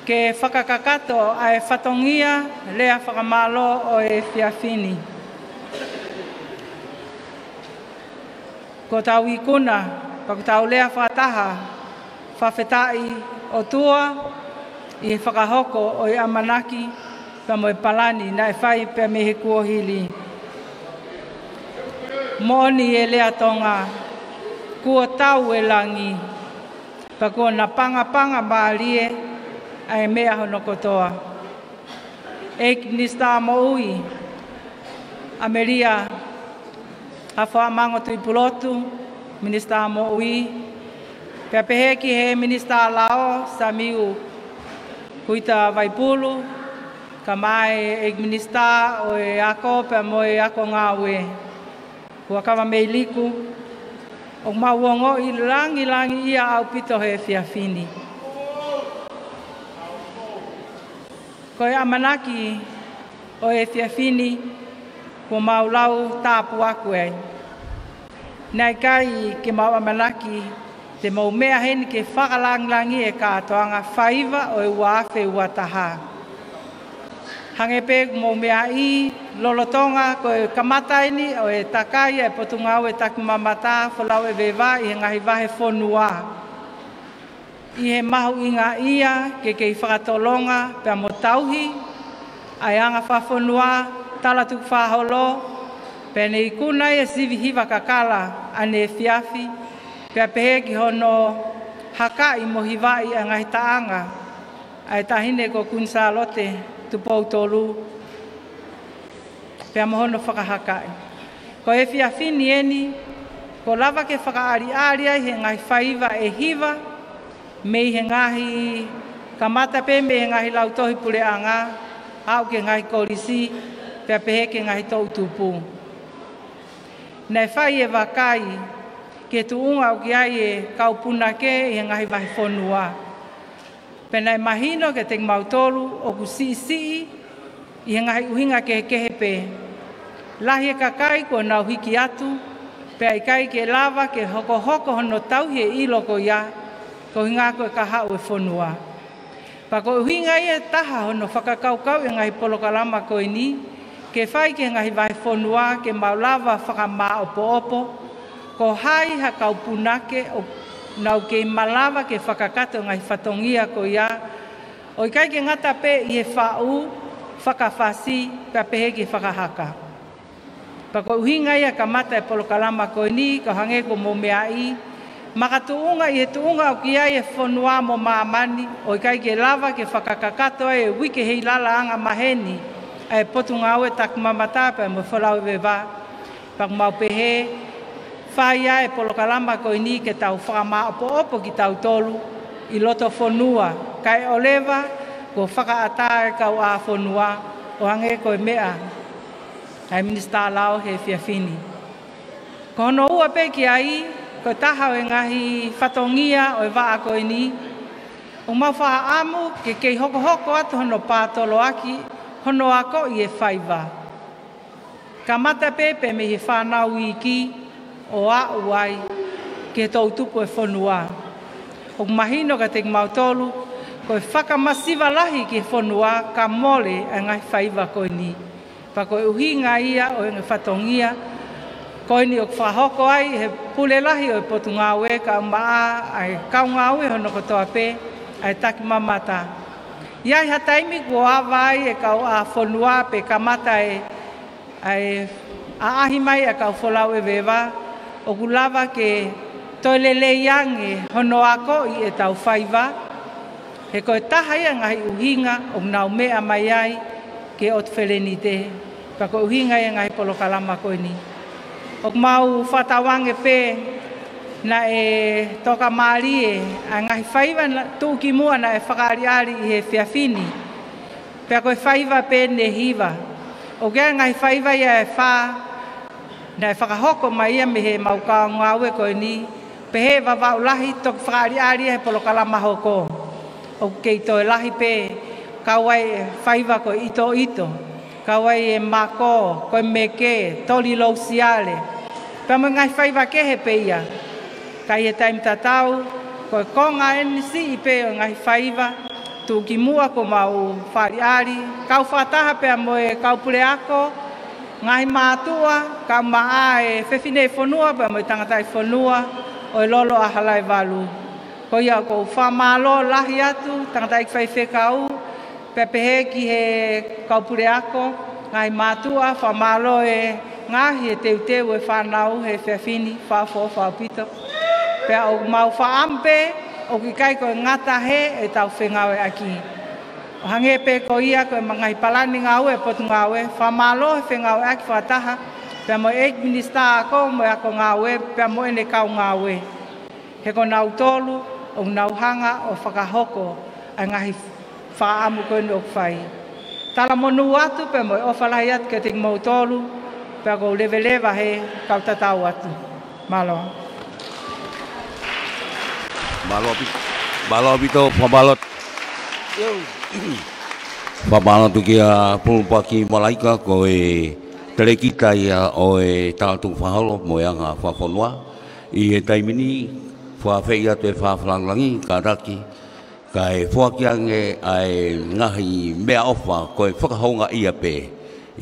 ke fakakakato ʻa e fatongia lea fakamālō ʻo e efiafi ni. Ko hotau ikuna, pea ko hotau lea fakataha, fakafetaʻi ʻOtua ʻi he fakahoko ʻo e ʻamanaki pea mo e palani naʻe fai pea mei he kuohili. Moʻoni e lea Tonga, kuo tau e langi, pea kuo napangapanga mālie ʻa e meʻa hono kotoa. ʻEiki Minisitā Moʻui, ʻAmelia Hafoamango Tuʻipulotu, Minisitā Moʻui, pea pehē ki he Minisitā Lao, Samiu Kuita Vaipulu, kae ʻumaʻā e ʻEiki Minisitā ʻo e Ako pea mo e Ako Ngāue, Huʻakavameiliku, ʻoku mau ongoʻi langilangiʻia ʻaupito he efiafi ni. Ko e ʻamanaki ʻo e efiafi ni, kuo mau lau tāpuaki ai. Naʻe ʻikai ke mau ʻamanaki te mau meʻa heni ke fakalangilangiʻi e kātoanga faiva ʻo e ua afe ua taha. Hangē pē ʻoku mou meaʻi, lolotonga ko e kamata eni ʻo e takai ʻa e Potungāue Takimamata, Folau ʻEveʻeva ʻi he ngaahi vahefonua. ʻI he mahuʻinga ia ke kei fakatolonga pea mo tauhi ʻa e anga fakafonua, tala tukufakaholo, pea ne ikuna ʻa e sivi hiva kakala ʻaneefiafi, pea pehē ki hono hakaʻi mo hivaʻi ʻa e ngaahi taʻanga ʻa e Taʻahine ko Kuini Sālote Tupou Tolu, pea mo hono fakahakaʻi. Ko e efiafi ni eni, kuo lava ke fakaʻaliʻali ai he ngaahi faiva ʻe hiva, mei he ngaahi, kamata pē mei he ngaahi lautohi puleʻanga, aʻu ki he ngaahi kolisi, pea pehē ki he ngaahi toʻutupu. Naʻe fai e vakai ki he tuʻunga ʻoku ʻi ai e kau punake ʻi he ngaahi vahefonua. Pea naʻe mahino kiate kimautolu ʻoku siʻisiʻi ʻi he ngaahi ʻuhinga kehekehe pē. Lahi e kakai kuo nau hiki atu, pea ʻikai ke lava ke hokohoko hono tauhi e ʻilo ko ia, koeʻuhinga ko e kahaʻu e fonua. Pea ko e ʻuhinga ia ʻe taha hono fakakaukauʻi e ngaahi polokalama ko eni, ke fai ki he ngaahi vahefonua ke mau lava fakamāʻopoʻopo, ko hai ha kau punake ʻoku nau kei malava ke fakakakato e ngaahi fatongia ko ia, ʻo ʻikai ke ngata pē ʻi he faʻu, fakafasi, pea pehē ki he fakahaka. Pea ko e ʻuhinga ia e kamata e polokalama ko eni, ka hangē ko hoʻomou meaʻi, makatuʻunga ʻi he tuʻunga ʻoku ʻi ai e fonua mo māmani, ʻo ʻikai ke lava ke fakakakato ai e uike heilala angamaheni ʻa e Potungāue Takimamata pea mo e Folau ʻi Veva. Pea ʻoku mau pehē, fai ʻa e polokalama ko eni ke tau fakamāʻopoʻopo kitautolu ʻi loto fonua, kae ʻoleva kuo fakaʻatā e kauʻāfonua, ʻo hangē ko e meʻa ʻa e Minisitā Lao he efiafi ni. Ko hono ua pē ki ai, ko e taha ʻo e ngaahi fatongia ʻo e vaʻa ko eni, ʻoku mau fakaʻamu ke kei hokohoko atu hono pātoloaki hono akoʻi e faiva. Kamata pē pē mei he fānau iiki ʻo aʻu ai ki he toʻutupu e fonua. ʻOku mahino kiate kimautolu, ko e fakamasiva lahi ki he fonua ka mole ʻa e ngaahi faiva ko eni. Pea ko e ʻuhinga ia ʻo e ngaahi fatongia ko eni ʻoku fakahoko ai he pule lahi ʻo e Potungāue kae ʻumaʻā ʻa e kau ngāue hono kotoa pē ʻa e Takimamata. ʻI ai ha taimi kuo ava ai e kauʻāfonua pe kamata e ʻa e ʻaʻahi mai ʻa e kau Folau ʻi Veva, ʻoku lava ke toe lelei ange hono akoʻi ʻetau faiva, he ko e taha ia ngaahi ʻuhinga ʻoku nau meʻa mai ai ki he ʻOtu Felenite, pea ko e ʻuhinga ia ngaahi polokalama ko eni. ʻOku mau fakatauange pē naʻe tokamālie ʻa e ngaahi faiva naʻe tuʻukimuʻa naʻe fakaʻaliʻali ʻi he efiafi ni. Pea ko e faiva pē ʻe hiva. ʻOku ʻi ai e ngaahi faiva ia ʻe fā naʻe fakahoko mai ia mei he mau kau ngāue ko eni, pehē ʻe Vavaʻu Lahi, toki fakaʻaliʻali ia he polokalama hoko. ʻOku kei toe lahi pē, kau ai e faiva ko e ʻitoʻito, kau ai e mako, ko e meke, toli lousiale, pea mo e ngaahi faiva kehe pē ia. Ka ʻi he taimi tatau, ko e konga ʻeni siʻi pē ʻo e ngaahi faiva tuʻukimuʻa kuo mau fakaʻaliʻali, kau fakataha pea mo e kau puleako, ngaahi mātuʻa, kae ʻumaʻā e fefine fonua pea mo e tangataʻi fonua ʻo e Lolo ʻa Halaevalu. Ko ia ʻoku ou fakamālō lahi atu, tangataʻeiki faifekau, pea pehē ki he kau puleako, ngaahi mātuʻa, fakamālō e ngaahi e teuteu e fānau he efiafi ni, fakaʻofoʻofa ʻaupito. Pea ʻoku mau fakaʻamu pē, ʻoku ʻikai ko e ngata he ʻetau fengāueʻaki. ʻO hangē pē ko ia ko e ngaahi palani ngāue e Potungāue, fakamālō he fengāueʻaki fakataha pea mo e ʻEiki Minisitā Ako mo e Ako Ngāue, pea mo ʻene kau ngāue. He ko nautolu ʻoku nau hanga ʻo fakahoko ʻa e ngaahi fakaʻamu ko eni ʻoku fai. Talamonū atu pea mo e ʻofa lahi atu kiate kimoutolu, pea ʻoku ou leveleva he kau tatau atu. Mālō. Mālō ʻaupito, mālō ʻaupito, fakamālō. Fakamālō atu kia Pulupaki Malaika, ko e telekita ia ʻo e Tala Tukufakaholo mo e Anga Fakafonua. ʻI he taimi ni, fakaafeʻi atu e Fakafalangilangi, kātaki, kae foaki ange ʻa e ngaahi meʻaʻofa ko e fakahoungaʻia pē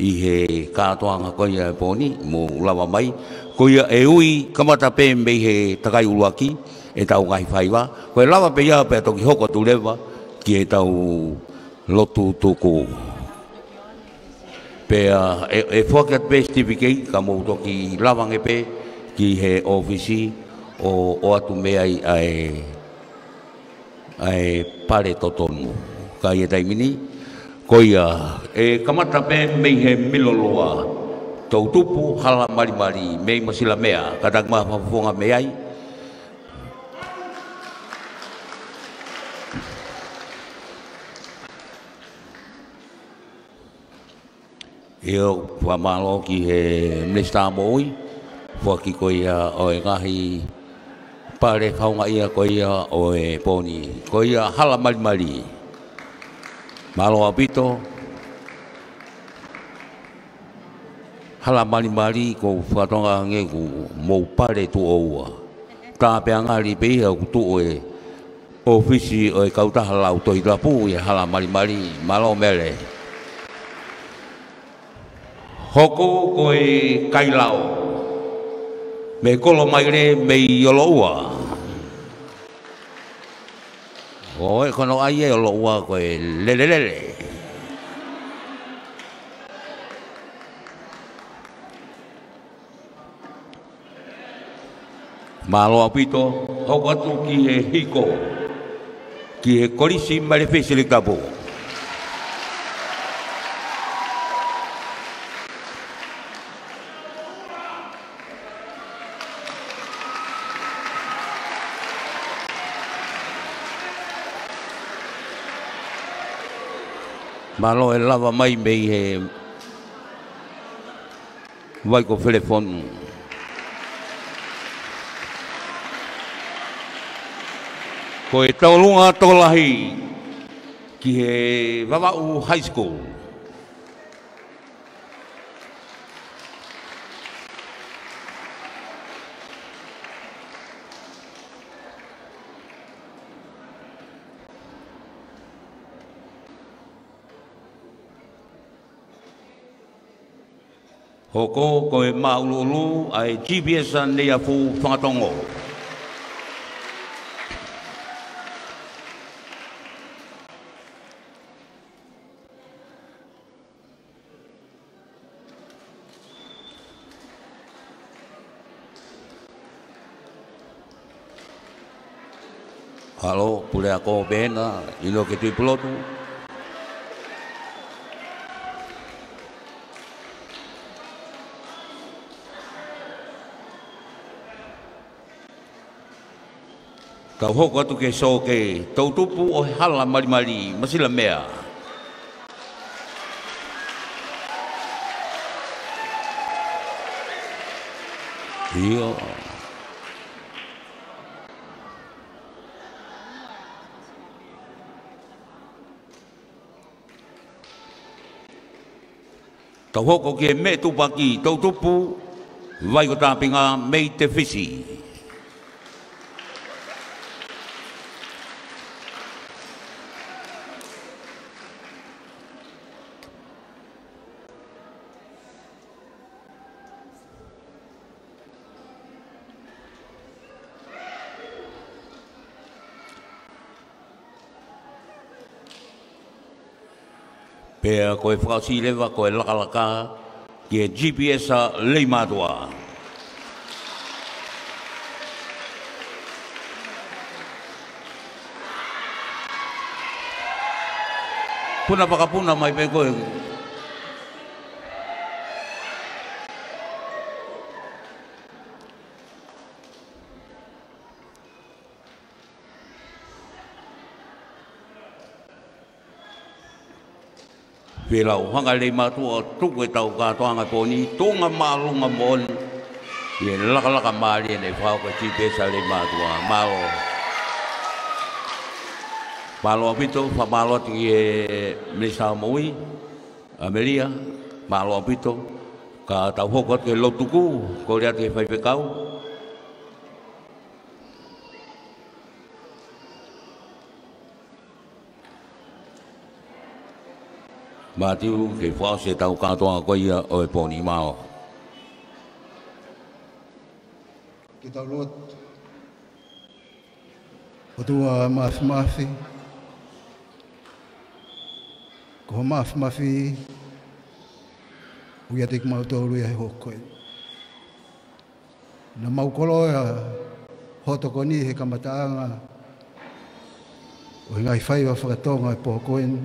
ʻi he kātoanga ko ia e pō ni, mou lava mai. Ko ia ʻe ui kamata pē mei he takai ʻuluaki ʻetau ngaahi faiva. Ko e lava pē ia pea toki hoko atu leva ki heʻetau lotu tuku. Pea ʻe, ʻe foaki atu pē certificate ka mou toki lava ange pē ki he ʻōfisi ʻo, ʻoatu mei ai ʻa e, ʻa e pale totonu. Ka ʻi he taimi ni, ko ia, ʻe kamata pē mei he miloloa, toʻutupu Hala Malimali, mei Masilamea, kātaki mai ha fakafofonga mei ai. ʻIo, fakamālō ki he Minisitā Moʻui, foaki ko ia ʻo e ngaahi pale fakahoungaʻia ko ia ʻo e pō ni, ko ia Hala Malimali. Mālō ʻaupito. Hala Malimali, ʻoku ou fakatokangaʻi ange ʻoku mou pale tuʻo ua. Tā pē ʻa ngali pē ia ʻoku tuʻu e ʻōfisi ʻo e Kautaha Lau Tohi Tapu ʻi Hala Malimali, mālō Mele. Hoko ko e Kailao. Mei Kolomaile mei ʻOloʻua. ʻO e kono ai e ʻOloʻua ko e lelelele. Mālō ʻaupito, hoko atu ki he hiko, ki he Kolisi Maile Fisi Liki Tapu. Mālō e lava mai mei he vai ko Felefonu. Ko e tauʻolunga tokolahi ki he Vavaʻu High School. Hoko ko e māʻuluʻulu ʻa e GPS Neiafu Fakatongo. Halo, puleako pē ena, ʻilo ke tui pulotu. Kau hoko atu ke sō ke tau tupu ʻo e hala malimali, Masila Mea. ʻIo. Tau hoko ki he meʻa tupaki, tau tupu, vai ko Tāpinga mei Tefisi. Pea ko e fakaʻosi leva ko e lakalaka ki he GPS Leimātuʻa. Puna fakapuna mai pē koe. Fie lau hanga Leimātuʻa ʻo tuku e tau kātoanga pō ni, tuʻunga māʻolunga moʻoni ʻi he lakalaka mālie ne fakahoko ʻe he GPS Leimātuʻa. Mālō. Mālō ʻaupito, fakamālō atu ki he Minisitā Moʻui, ʻAmelia, mālō ʻaupito, ka tau hoko atu ki he lotu tuku, kole atu ki he faifekau. Mātiu, ke fakaʻosi e tau kātoanga ko ia ʻo e pō ni, mālō. Ke tau lotu. ʻOtua Māfimafi, ko hoʻo māfimafi ʻoku ʻiate kimautolu ia he houa ko eni. Naʻa mau koloa hoʻo tokoni he kamataʻanga ʻo e ngaahi faiva fakatonga e pō ko eni.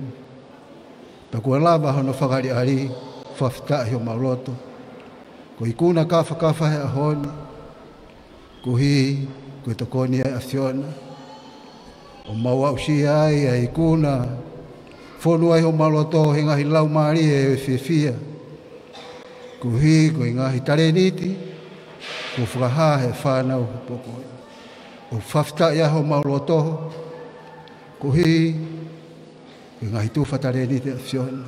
Pea kuo lava hono fakaʻaliʻali, fakafetaʻi homau loto. Ko e ikuna kāfakafa he ʻaho ni, koeʻuhi ko e tokoni ʻa e ʻAfiona. ʻO mau aʻusia ai ʻa e ikuna, fonu ai homau loto he ngaahi laumālie ʻo e fiefia. Koeʻuhi ko e ngaahi talēniti kuo fakahā ʻe he fānau he pō ko eni. ʻOku fakafetaʻi ai homau loto, koeʻuhi ko e ngaahi tufa talēniti ʻa e ʻAfiona.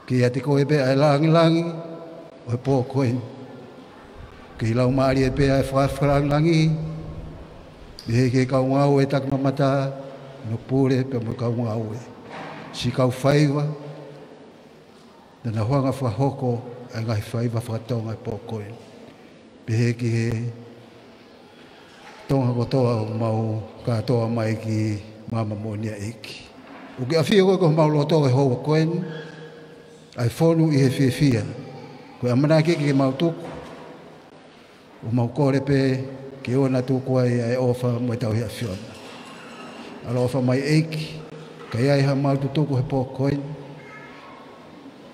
Ke ʻiate koe pē ʻa e langilangi ʻo e pō ko eni. Ke ʻi he laumālie pē ʻa e fakafakalāngilangi, pehē ki he kau ngāue takimamata, hono pule pea mo e kau ngāue. Siʻi kau faiva, naʻa nau hanga ʻo fakahoko ʻa e ngaahi faiva fakatonga e pō ko eni. Pehē ki he Tonga kotoa ʻoku mau kātoa mai ki māmani moʻoni ʻa e ʻEiki. ʻOku ke ʻafio koe ko homau loto he houa ko eni, ʻa e fonu ʻi he fiefia. Ko e ʻamanaki ke mau tuku ʻOku mau kole pē ke ʻoua naʻa tuku ai ʻa e ʻofa mo e tauhi ʻa e ʻAfiona. ʻAloʻofa mai ʻEiki, ka ʻi ai haʻamau tutuku he pō ko eni,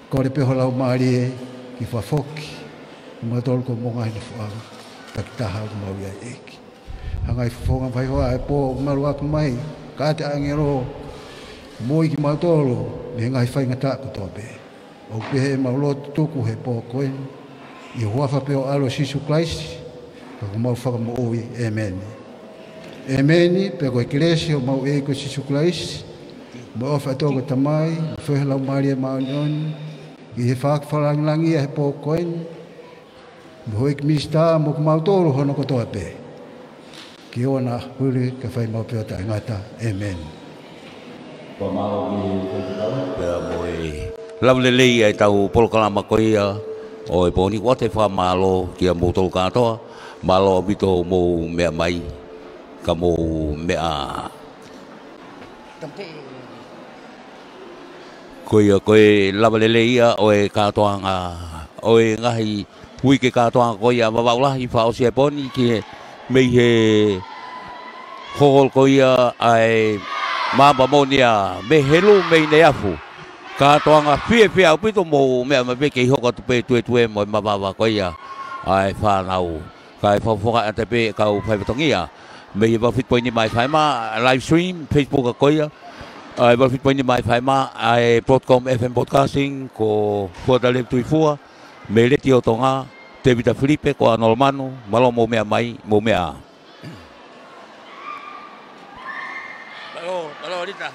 kole pē ho Laumālie ke fakafoki kimautolu ko homau ngaahi nofoʻanga takitaha ʻoku mau ʻi ai ʻEiki. Hangē ko e fofonga faifekau ʻa e pō ʻoku malu ʻaki mai, ka ʻa e ʻāngelo, moʻui kimautolu mei he ngaahi faingataʻa kotoa pē. ʻOku pehē ʻemau lotu tuku he pō ko eni, ʻi he huafa pē ʻo ho ʻAlo Sīsū Kalaisi, ka ko homau Fakamoʻui. ʻĒmeni. ʻĒmeni. Pea ko e kelesi ʻa homau ʻEiki ko Sīsū Kalaisi, mo e ʻofa ʻa e ʻOtua ko e Tamai, mo e feohi ʻa e Laumālie Māʻoniʻoni, ʻi he faʻahinga fakalāngilangi ʻa e pō ko eni, mo e houʻeiki minisitā mo kimautolu hono kotoa pē, ke ʻoua naʻa huli kae fai maʻu pē ʻo taʻengata. ʻĒmeni. Pea mo e lava lelei ʻa ʻetau polokalama ko ia ʻo e pō ni, ʻoatu e fakamālō kiate kimoutolu kātoa, mālō ʻaupito hoʻomou meʻa mai, ka mou meʻa. Ko ia ko e lava lelei ia ʻo e kātoanga, ʻo e ngaahi uike kātoanga ko ia Vavaʻu Lahi fakaʻosi ʻa e pō ni ki he, mei he holo ko ia ʻa e Maama Moʻonia mei Helu mei Neiafu. Kātoanga fiefia ʻaupito, mou meʻa mai pē kei hoko atu pē tuetue mo e mavava ko ia ʻa e fānau. Kae fakafofonga atu pē kau faifatongia mei he valu fitu poini nima F M, live stream, Facebook ko ia, ʻa e valu fitu poini nima F M, ʻa e Broadcom F M Broadcasting, ko Fuata Levi Tuifua, mei he Letiō Tonga, Tēvita Filipe, ko Anolo Manu, mālō hoʻomou meʻa mai, mou meʻa. Mālō, mālō, Lita.